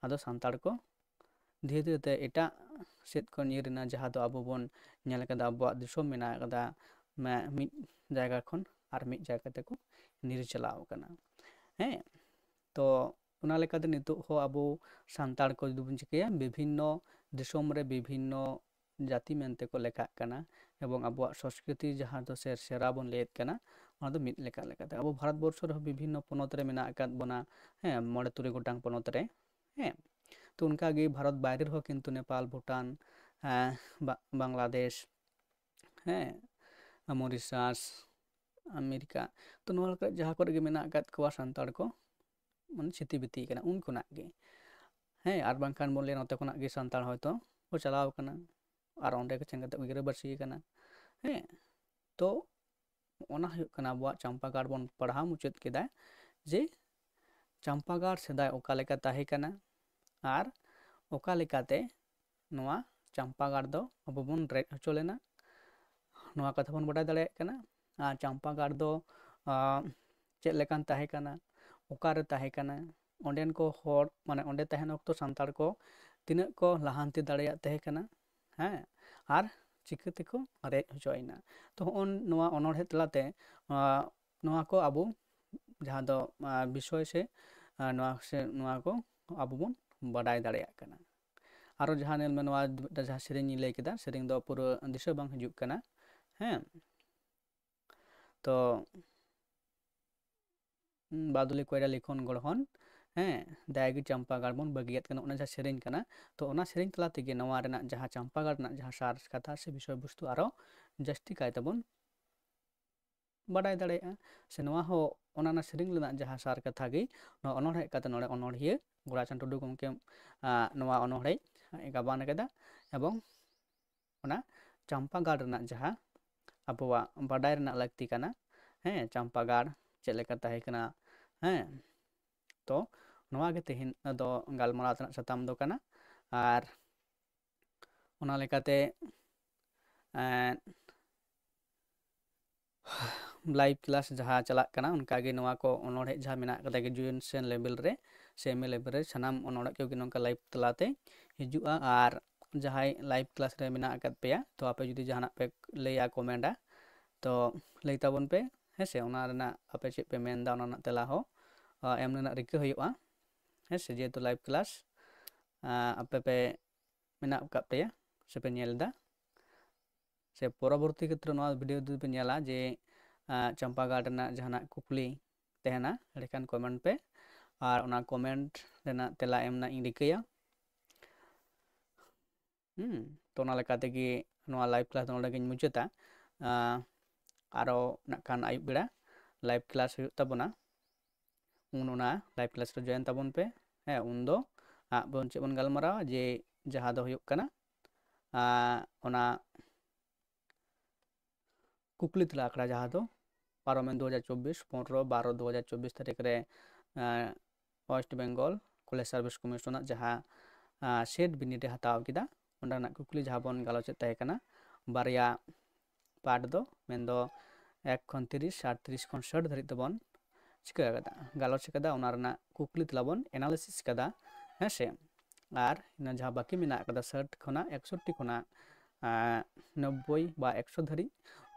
ᱟᱫᱚ ᱥᱟᱱᱛᱟᱲ ᱠᱚ ᱫᱷᱤᱨᱮ ᱫᱷᱤᱨᱮ ᱛᱮ ᱮᱴᱟᱜ ᱥᱮᱫ ᱠᱚ ᱧᱤᱨ ᱮᱱᱟ, ᱡᱟᱦᱟᱸ ᱫᱚ ᱟᱵᱚ ᱵᱚᱱ ᱧᱮᱞ ᱠᱟᱫᱟ, ᱟᱵᱚᱣᱟᱜ ᱫᱤᱥᱚᱢ ᱢᱮᱱᱟᱜ ᱠᱟᱫᱟ, ᱢᱟ-, ᱢᱤᱫ ᱡᱟᱭᱜᱟ ᱠᱷᱚᱱ ᱟᱨ ᱢᱤᱫ ᱡᱟᱭᱜᱟ ᱛᱮᱠᱚ ᱧᱤᱨ ᱪᱟᱞᱟᱣ ᱠᱟᱱᱟ᱾ ᱦᱮᱸ, ᱛᱚ ᱚᱱᱟ ᱞᱮᱠᱟᱛᱮ ᱱᱤᱛᱚᱜ ᱦᱚᱸ ᱟᱵᱚ ᱥᱟᱱᱛᱟᱲ ᱠᱚ ᱡᱩᱫᱤ ᱵᱚᱱ ᱪᱤᱠᱟᱹᱭᱟ, ᱵᱤᱵᱷᱤᱱᱱᱚ ᱫᱤᱥᱚᱢ ᱨᱮ ᱵᱤᱵᱷᱤᱱᱱᱚ ᱡᱟᱹᱛᱤ ᱢᱮᱱᱛᱮ ᱠᱚ ᱞᱮᱠᱷᱟᱜ ᱠᱟᱱᱟ, ᱮᱵᱚᱝ ᱟᱵᱚᱣᱟᱜ ᱥᱚᱥᱠᱨᱤᱛᱤ ᱡᱟᱦᱟᱸ ᱫᱚ ᱥᱮ ᱥᱮᱨᱟ ᱵᱚᱱ ᱞᱟᱹᱭᱮᱫ ᱠᱟᱱᱟ, ᱚᱱᱟ ᱫᱚ ᱢᱤᱫ ᱞᱮᱠᱟ ᱞᱮᱠᱟᱛᱮ ᱟᱵᱚ ᱵᱷᱟᱨᱚᱛ ᱵᱚᱨᱥᱚ ᱨᱮᱦᱚᱸ ᱵᱤᱵᱷᱤᱱᱱᱚ ᱯᱚᱱᱚᱛ ᱨᱮ ᱢᱮᱱᱟᱜ ᱟᱠᱟᱫ ᱵᱚᱱᱟ, ᱦᱮᱸ, ᱢᱚᱬᱮ ᱛᱩᱨᱩᱭ ᱜᱚᱴᱟᱝ ᱯᱚᱱᱚᱛ ᱨᱮ᱾ ᱦᱮᱸ, ᱛᱚ ᱚᱱᱠᱟᱜᱮ ᱵᱷᱟᱨᱚᱛ ᱵᱟᱭᱨᱮ ᱨᱮᱦᱚᱸ ᱠᱤᱱᱛᱩ ᱱᱮᱯᱟᱞ, ᱵᱷᱩᱴᱟᱱ, ᱦᱮᱸ, ᱵᱟ-, ᱵᱟᱝᱞᱟᱫᱮᱥ, ᱦᱮᱸ, ᱢᱚᱨᱤᱥᱟᱥ, ᱟᱢᱮᱨᱤᱠᱟ, ᱛᱚ ᱱᱚᱣᱟ ᱞᱮᱠᱟ ᱡᱟᱦᱟᱸ ᱠᱚᱨᱮ ᱜᱮ ᱢᱮᱱᱟᱜ ᱟᱠᱟᱫ ᱠᱚᱣᱟ ᱥᱟᱱᱛᱟᱲ ᱠᱚ, ᱢᱟᱱᱮ ᱪᱷᱤᱛᱤ ᱵᱤᱛᱤ ᱠᱟᱱᱟ ᱩᱱ ᱠᱷᱚᱱᱟᱜ ᱜᱮ᱾ ᱦᱮᱸ, ᱟᱨ ᱵᱟᱝᱠᱷᱟᱱ ᱵᱚᱱ ᱞᱟᱹᱭᱟ ᱱᱚᱛᱮ ᱠᱷᱚᱱᱟᱜ ᱜᱮ ᱥᱟᱱᱛᱟᱲ ᱦᱚᱭᱛᱳ ᱠᱚ ᱪᱟᱞᱟᱣ ᱠᱟᱱᱟ ᱟᱨ ᱚᱸᱰᱮ ᱜᱮ ᱥᱮᱱ ᱠᱟᱛᱮ ᱠᱚ ᱜᱤᱨᱟᱹᱵᱟᱹᱥᱤ ᱠᱟᱱᱟ᱾ ᱦᱮᱸ, ᱛᱚ ᱚᱱᱟ ᱦᱩᱭᱩᱜ ᱠᱟᱱᱟ ᱟᱵᱚᱣᱟᱜ ᱪᱟᱢᱯᱟ ᱜᱟᱲ ᱵᱚᱱ ᱯᱟᱲᱦᱟᱣ ᱢᱩᱪᱟᱹᱫ ᱠᱮᱫᱟ, ᱡᱮ ᱪᱟᱢᱯᱟ ᱜᱟᱲ ᱥᱮᱫᱟᱭ ᱚᱠᱟ ᱞᱮᱠᱟ ᱛᱟᱦᱮᱸ ᱠᱟᱱᱟ ᱟᱨ ᱚᱠᱟ ᱞᱮᱠᱟᱛᱮ ᱱᱚᱣᱟ ᱪᱟᱢᱯᱟ ᱜᱟᱲ ᱫᱚ ᱟᱵᱚ ᱵᱚᱱ ᱨᱮᱡ ᱦᱚᱪᱚ ᱞᱮᱱᱟ, ᱱᱚᱣᱟ ᱠᱟᱛᱷᱟ ᱵᱚᱱ ᱵᱟᱰᱟᱭ ᱫᱟᱲᱮᱭᱟᱜ ᱠᱟᱱᱟ᱾ ᱟᱨ ᱪᱟᱢᱯᱟ ᱜᱟᱲ ᱫᱚ, ᱟᱸ, ᱪᱮᱫ ᱞᱮᱠᱟᱱ ᱛᱟᱦᱮᱸ ᱠᱟᱱᱟ, ᱚᱠᱟᱨᱮ ᱛᱟᱦᱮᱸ ᱠᱟᱱᱟ, ᱚᱸᱰᱮᱱ ᱠᱚ ᱦᱚᱲ, ᱢᱟᱱᱮ ᱚᱸᱰᱮ ᱛᱟᱦᱮᱱ ᱚᱠᱛᱚ ᱥᱟᱱᱛᱟᱲ ᱠᱚ ᱛᱤᱱᱟᱹᱜ ᱠᱚ ᱞᱟᱦᱟᱱᱛᱤ ᱫᱟᱲᱮᱭᱟᱜ ᱛᱟᱦᱮᱸ ᱠᱟᱱᱟ, ᱦᱮᱸ, ᱟᱨ ᱪᱤᱠᱟᱹ ᱛᱮᱠᱚ ᱨᱮᱡ ᱦᱚᱪᱚᱭᱮᱱᱟ᱾ ᱛᱚ ᱦᱚᱸᱜᱼᱚ ᱱᱚᱣᱟ ᱚᱱᱚᱬᱦᱮ ᱛᱟᱞᱟᱛᱮ, ᱟᱸ, ᱱᱚᱣᱟ ᱠᱚ ᱟᱵᱚ ᱡᱟᱦᱟᱸ ᱫᱚ, ᱟᱸ, ᱵᱤᱥᱚᱭ ᱥᱮ, ᱟᱸ, ᱱᱚᱣᱟ ᱥᱮ ᱱᱚᱣᱟ ᱠᱚ ᱟᱵᱚ ᱵᱚᱱ ᱵᱟᱰᱟᱭ ᱫᱟᱲᱮᱭᱟᱜ ᱠᱟᱱᱟ᱾ ᱟᱨᱚ ᱡᱟᱦᱟᱸ ᱧᱮᱞ ᱢᱮ, ᱱᱚᱣᱟ ᱢᱤᱫᱴᱟᱝ ᱡᱟᱦᱟᱸ ᱥᱮᱨᱮᱧ ᱤᱧ ᱞᱟᱹᱭ ᱠᱮᱫᱟ, ᱥᱮᱨᱮᱧ ᱫᱚ ᱯᱩᱨᱟᱹ ᱫᱤᱥᱟᱹ ᱵᱟᱝ ᱦᱤᱡᱩᱜ ᱠᱟᱱᱟ᱾ ᱦᱮᱸ, ᱛᱚ, ᱩᱸ, ᱵᱟᱫᱩᱞᱤ ᱠᱚᱭᱨᱟ ᱞᱤᱠᱷᱚᱱ ᱜᱚᱲᱦᱚᱱ, ᱦᱮᱸ, ᱫᱟᱭᱟ ᱜᱮ ᱪᱟᱢᱯᱟ ᱜᱟᱲ ᱵᱚᱱ ᱵᱟᱹᱜᱤᱭᱟᱫ ᱠᱟᱱᱟ, ᱚᱱᱟ ᱡᱟᱦᱟᱸ ᱥᱮᱨᱮᱧ ᱠᱟᱱᱟ᱾ ᱛᱚ ᱚᱱᱟ ᱥᱮᱨᱮᱧ ᱛᱟᱞᱟ ᱛᱮᱜᱮ ᱱᱚᱣᱟ ᱨᱮᱱᱟᱜ ᱡᱟᱦᱟᱸ ᱪᱟᱢᱯᱟ ᱜᱟᱲ ᱨᱮᱱᱟᱜ ᱡᱟᱦᱟᱸ ᱥᱟᱨ ᱠᱟᱛᱷᱟ ᱥᱮ ᱵᱤᱥᱚᱭ ᱵᱚᱥᱛᱩ ᱟᱨᱚ ᱡᱟᱹᱥᱛᱤ ᱠᱟᱭ ᱛᱮᱵᱚᱱ ᱵᱟᱰᱟᱭ ᱫᱟᱲᱮᱭᱟᱜᱼᱟ᱾ ᱥᱮ ᱱᱚᱣᱟ ᱦᱚᱸ ᱚᱱᱟ ᱚᱱᱟ ᱥᱮᱨᱮᱧ ᱨᱮᱱᱟᱜ ᱡᱟᱦᱟᱸ ᱥᱟᱨ ᱠᱟᱛᱷᱟ ᱜᱮ ᱱᱚᱣᱟ ᱚᱱᱚᱬᱦᱮ ᱠᱟᱛᱮ ᱱᱚᱰᱮ ᱚᱱᱚᱬᱦᱤᱭᱟᱹ ᱜᱳᱨᱟᱪᱟᱸᱫᱽ ᱴᱩᱰᱩ ᱜᱚᱢᱠᱮ ᱱᱚᱣᱟ ᱚᱱᱚᱬᱦᱮ ᱜᱟᱵᱟᱱ ᱠᱟᱫᱟ᱾ ᱮᱵᱚᱝ ᱚᱱᱟ ᱪᱟᱢᱯᱟᱜᱟᱲ ᱨᱮᱱᱟᱜ ᱡᱟᱦᱟᱸ ᱟᱵᱚᱣᱟᱜ ᱵᱟᱰᱟᱭ ᱨᱮᱱᱟᱜ ᱞᱟᱹᱠᱛᱤ ᱠᱟᱱᱟ, ᱦᱮᱸ, ᱪᱟᱢᱯᱟᱜᱟᱲ ᱪᱮᱫ ᱞᱮᱠᱟ ᱛᱟᱦᱮᱸ ᱠᱟᱱᱟ, ᱦᱮᱸ, ᱛᱚ ᱱᱚᱣᱟ ᱜᱮ ᱛᱮᱦᱮᱧ ᱫᱚ ᱜᱟᱞᱢᱟᱨᱟᱣ ᱨᱮᱱᱟᱜ ᱥᱟᱛᱟᱢ ᱫᱚ ᱠᱟᱱᱟ᱾ ᱟᱨ ᱚᱱᱟ ᱞᱮᱠᱟᱛᱮ ᱞᱟᱭᱤᱵᱷ ᱠᱞᱟᱥ ᱡᱟᱦᱟᱸ ᱪᱟᱞᱟᱜ ᱠᱟᱱᱟ, ᱚᱱᱠᱟᱜᱮ ᱱᱚᱣᱟ ᱠᱚ ᱚᱱᱚᱬᱦᱮ ᱡᱟᱦᱟᱸ ᱢᱮᱱᱟᱜ ᱠᱟᱫᱟ ᱜᱨᱮᱡᱩᱭᱮᱥᱚᱱ ᱞᱮᱵᱮᱞ ᱨᱮ ᱥᱮ ᱮᱢ ᱮ ᱞᱮᱵᱮᱞ ᱨᱮ, ᱥᱟᱱᱟᱢ ᱚᱱᱚᱬᱦᱮ ᱠᱚᱜᱮ ᱱᱚᱝᱠᱟ ᱞᱟᱭᱤᱵᱷ ᱛᱟᱞᱟᱛᱮ ᱦᱤᱡᱩᱜᱼᱟ᱾ ᱟᱨ ᱡᱟᱦᱟᱸᱭ ᱞᱟᱭᱤᱵᱷ ᱠᱞᱟᱥ ᱨᱮ ᱢᱮᱱᱟᱜ ᱟᱠᱟᱫ ᱯᱮᱭᱟ, ᱛᱚ ᱟᱯᱮ ᱡᱩᱫᱤ ᱡᱟᱦᱟᱱᱟᱜ ᱯᱮ ᱞᱟᱹᱭᱟ, ᱠᱚᱢᱮᱱᱴᱟ, ᱛᱚ ᱞᱟᱹᱭ ᱛᱟᱵᱚᱱ ᱯᱮ, ᱦᱮᱸ ᱥᱮ, ᱚᱱᱟ ᱨᱮᱱᱟᱜ ᱟᱯᱮ ᱪᱮᱫ ᱯᱮ ᱢᱮᱱᱫᱟ, ᱚᱱᱟ ᱨᱮᱱᱟᱜ ᱛᱮᱞᱟ ᱦᱚᱸ ᱮᱢ ᱨᱮᱱᱟᱜ ᱨᱤᱠᱟᱹ ᱦᱩᱭᱩᱜᱼᱟ, ᱦᱮᱸ ᱥᱮ, ᱡᱮᱦᱮᱛᱩ ᱞᱟᱭᱤᱵᱷ ᱠᱞᱟᱥ ᱟᱯᱮ ᱯᱮ ᱢᱮᱱᱟᱜ ᱟᱠᱟᱫ ᱯᱮᱭᱟ ᱥᱮᱯᱮ ᱧᱮᱞ ᱮᱫᱟ᱾ ᱥᱮ ᱯᱚᱨᱚᱵᱚᱨᱛᱤ ᱠᱷᱮᱛᱨᱮ ᱱᱚᱣᱟ ᱵᱷᱤᱰᱤᱭᱳ ᱡᱩᱫᱤ ᱯᱮ ᱧᱮᱞᱟ ᱡᱮ ᱪᱟᱢᱯᱟᱜᱟᱲ ᱨᱮᱱᱟᱜ ᱡᱟᱦᱟᱱᱟᱜ ᱠᱩᱠᱞᱤ ᱛᱟᱦᱮᱱᱟ, ᱮᱸᱰᱮᱠᱷᱟᱱ ᱠᱚᱢᱮᱱᱴ ᱯᱮ, ᱟᱨ ᱚᱱᱟ ᱠᱚᱢᱮᱱᱴ ᱨᱮᱱᱟᱜ ᱛᱮᱞᱟ ᱮᱢ ᱨᱮᱱᱟᱜ ᱤᱧ ᱨᱤᱠᱟᱹᱭᱟ᱾ ᱦᱩᱸ, ᱛᱚ ᱚᱱᱟ ᱞᱮᱠᱟ ᱛᱮᱜᱮ ᱱᱚᱣᱟ ᱞᱟᱭᱤᱵᱷ ᱠᱞᱟᱥ ᱫᱚ ᱱᱚᱰᱮ ᱜᱤᱧ ᱢᱩᱪᱟᱹᱫᱟ᱾ ᱟᱨᱚ ᱱᱟᱜ ᱠᱷᱟᱱ ᱟᱹᱭᱩᱵ ᱵᱮᱲᱟ ᱞᱟᱭᱤᱵᱷ ᱠᱞᱟᱥ ᱦᱩᱭᱩᱜ ᱛᱟᱵᱚᱱᱟ, ᱩᱱ ᱚᱱᱟ ᱞᱟᱭᱤᱵᱷ ᱠᱞᱟᱥ ᱨᱮ ᱡᱚᱭᱮᱱ ᱛᱟᱵᱚᱱ ᱯᱮ᱾ ᱦᱮᱸ, ᱩᱱᱫᱚ ᱟᱜ ᱵᱚᱱ ᱪᱮᱫ ᱵᱚᱱ ᱜᱟᱞᱢᱟᱨᱟᱣᱟ, ᱡᱮ ᱡᱟᱦᱟᱸ ᱫᱚ ᱦᱩᱭᱩᱜ ᱠᱟᱱᱟ ᱚᱱᱟ ᱠᱩᱠᱞᱤ ᱛᱮᱞᱟ ᱟᱠᱷᱲᱟ, ᱡᱟᱦᱟᱸ ᱫᱚ ᱯᱟᱨᱚᱢᱮᱱ ᱫᱩ ᱦᱟᱡᱟᱨ ᱪᱚᱵᱵᱤᱥ, ᱯᱚᱱᱨᱚ ᱵᱟᱨᱚ ᱫᱩ ᱦᱟᱡᱟᱨ ᱪᱚᱵᱵᱤᱥ ᱛᱟᱹᱨᱤᱠᱷ ᱨᱮ ᱳᱭᱮᱥᱴ ᱵᱮᱝᱜᱚᱞ ᱠᱚᱞᱮᱡᱽ ᱥᱟᱨᱵᱷᱤᱥ ᱠᱚᱢᱤᱥᱚᱱᱟᱜ ᱡᱟᱦᱟᱸ ᱥᱮᱴ ᱵᱤᱱᱤᱰ ᱮ ᱦᱟᱛᱟᱣ ᱠᱮᱫᱟ, ᱚᱸᱰᱮᱱᱟᱜ ᱠᱩᱠᱞᱤ ᱡᱟᱦᱟᱸ ᱵᱚᱱ ᱜᱟᱞᱚᱪᱮᱫ ᱛᱟᱦᱮᱸ ᱠᱟᱱᱟ, ᱵᱟᱨᱭᱟ ᱯᱟᱨᱴ ᱫᱚ, ᱢᱮᱱᱫᱚ ᱮᱠ ᱠᱷᱚᱱ ᱛᱤᱨᱤᱥ ᱟᱨ ᱛᱤᱨᱤᱥ ᱠᱷᱚᱱ ᱥᱟᱴ ᱫᱷᱟᱹᱨᱤᱡ ᱫᱚᱵᱚᱱ ᱪᱤᱠᱟᱹ ᱟᱠᱟᱫᱟ, ᱜᱟᱞᱚᱪ ᱟᱠᱟᱫᱟ, ᱚᱱᱟ ᱨᱮᱱᱟᱜ ᱠᱩᱠᱞᱤ ᱛᱮᱞᱟ ᱵᱚᱱ ᱮᱱᱟᱞᱤᱥᱤᱥ ᱠᱟᱫᱟ, ᱦᱮᱸ ᱥᱮ᱾ ᱟᱨ ᱤᱱᱟᱹ ᱡᱟᱦᱟᱸ ᱵᱟᱹᱠᱤ ᱢᱮᱱᱟᱜ ᱟᱠᱟᱫᱟ ᱥᱟᱴ ᱠᱷᱚᱱᱟᱜ ᱮᱠᱥᱚᱴᱴᱤ ᱠᱷᱚᱱᱟᱜ ᱱᱚᱵᱵᱳᱭ ᱵᱟ ᱮᱠᱥᱚ ᱫᱷᱟᱹᱨᱤᱡ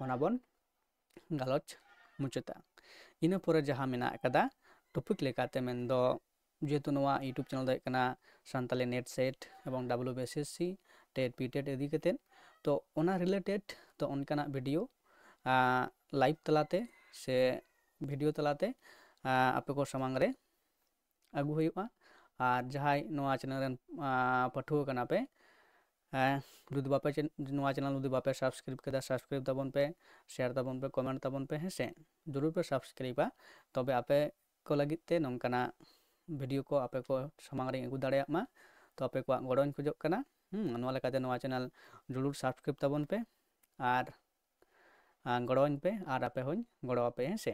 ᱚᱱᱟ ᱵᱚᱱ ᱜᱟᱞᱚᱪ ᱢᱩᱪᱟᱹᱫᱟ᱾ ᱤᱱᱟᱹ ᱯᱚᱨᱮ ᱡᱟᱦᱟᱸ ᱢᱮᱱᱟᱜ ᱟᱠᱟᱫᱟ ᱴᱚᱯᱤᱠ ᱞᱮᱠᱟᱛᱮ, ᱢᱮᱱᱫᱚ ᱡᱮᱦᱮᱛᱩ ᱱᱚᱣᱟ YouTube ᱪᱮᱱᱮᱞ ᱫᱚ ᱦᱩᱭᱩᱜ ᱠᱟᱱᱟ ᱥᱟᱱᱛᱟᱞᱤ ᱱᱮᱴ ᱥᱮᱴ ᱮᱵᱚᱝ W B S S C, TET, P TET ᱤᱫᱤ ᱠᱟᱛᱮᱫ, ᱛᱚ ᱚᱱᱟ ᱨᱤᱞᱮᱴᱮᱰ ᱛᱚ ᱚᱱᱠᱟᱱᱟᱜ ᱵᱷᱤᱰᱤᱭᱳ ᱞᱟᱭᱤᱵᱷ ᱛᱟᱞᱟᱛᱮ ᱥᱮ ᱵᱷᱤᱰᱤᱭᱳ ᱛᱟᱞᱟᱛᱮ ᱟᱯᱮ ᱠᱚ ᱥᱟᱢᱟᱝ ᱨᱮ ᱟᱹᱜᱩ ᱦᱩᱭᱩᱜᱼᱟ᱾ ᱟᱨ ᱡᱟᱦᱟᱸᱭ ᱱᱚᱣᱟ ᱪᱮᱱᱮᱞ ᱨᱮᱱ ᱯᱟᱹᱴᱷᱩᱣᱟᱹ ᱠᱟᱱᱟ ᱯᱮ, ᱡᱩᱫᱤ ᱵᱟᱯᱮ ᱪᱮᱱ- ᱱᱚᱣᱟ ᱪᱮᱱᱮᱞ ᱡᱩᱫᱤ ᱵᱟᱯᱮ ᱥᱟᱵᱥᱠᱨᱟᱭᱤᱵ ᱠᱟᱫᱟ, ᱥᱟᱵᱥᱠᱨᱟᱭᱤᱵ ᱛᱟᱵᱚᱱ ᱯᱮ, ᱥᱮᱭᱟᱨ ᱛᱟᱵᱚᱱ ᱯᱮ, ᱠᱚᱢᱮᱱᱴ ᱛᱟᱵᱚᱱ ᱯᱮ, ᱦᱮᱸ ᱥᱮ᱾ ᱡᱚᱨᱩᱨ ᱯᱮ ᱥᱟᱵᱥᱠᱨᱟᱭᱤᱵᱟ, ᱛᱚᱵᱮ ᱟᱯᱮ ᱠᱚ ᱞᱟᱹᱜᱤᱫ ᱛᱮ ᱱᱚᱝᱠᱟᱱᱟᱜ ᱵᱷᱤᱰᱤᱭᱳ ᱠᱚ ᱟᱯᱮ ᱠᱚ ᱥᱟᱢᱟᱝ ᱨᱤᱧ ᱟᱹᱜᱩ ᱫᱟᱲᱮᱭᱟᱜ ᱢᱟ᱾ ᱛᱚ ᱟᱯᱮ ᱠᱚᱣᱟᱜ ᱜᱚᱲᱚᱧ ᱠᱷᱚᱡᱚᱜ ᱠᱟᱱᱟ᱾ ᱦᱩᱸ, ᱱᱚᱣᱟ ᱞᱮᱠᱟᱛᱮ ᱱᱚᱣᱟ ᱪᱮᱱᱮᱞ ᱡᱚᱨᱩᱨ ᱥᱟᱵᱥᱠᱨᱟᱭᱤᱵ ᱛᱟᱵᱚᱱ ᱯᱮ ᱟᱨ, ᱟᱨ ᱜᱚᱲᱚᱣᱟᱹᱧ ᱯᱮ ᱟᱨ ᱟᱯᱮ ᱦᱚᱸᱧ ᱜᱚᱲᱚ ᱟᱯᱮ, ᱦᱮᱸ ᱥᱮ᱾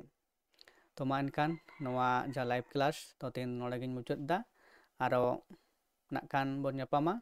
ᱛᱚ ᱢᱟ ᱮᱱᱠᱷᱟᱱ ᱱᱚᱣᱟ ᱡᱟᱦᱟᱸ ᱞᱟᱭᱤᱵᱷ ᱠᱞᱟᱥ ᱛᱚ ᱛᱮᱦᱮᱧ ᱱᱚᱰᱮ ᱜᱤᱧ ᱢᱩᱪᱟᱹᱫ ᱮᱫᱟ᱾ ᱟᱨᱚ ᱱᱟᱜ ᱠᱷᱟᱱ ᱵᱚᱱ ᱧᱟᱯᱟᱢᱟ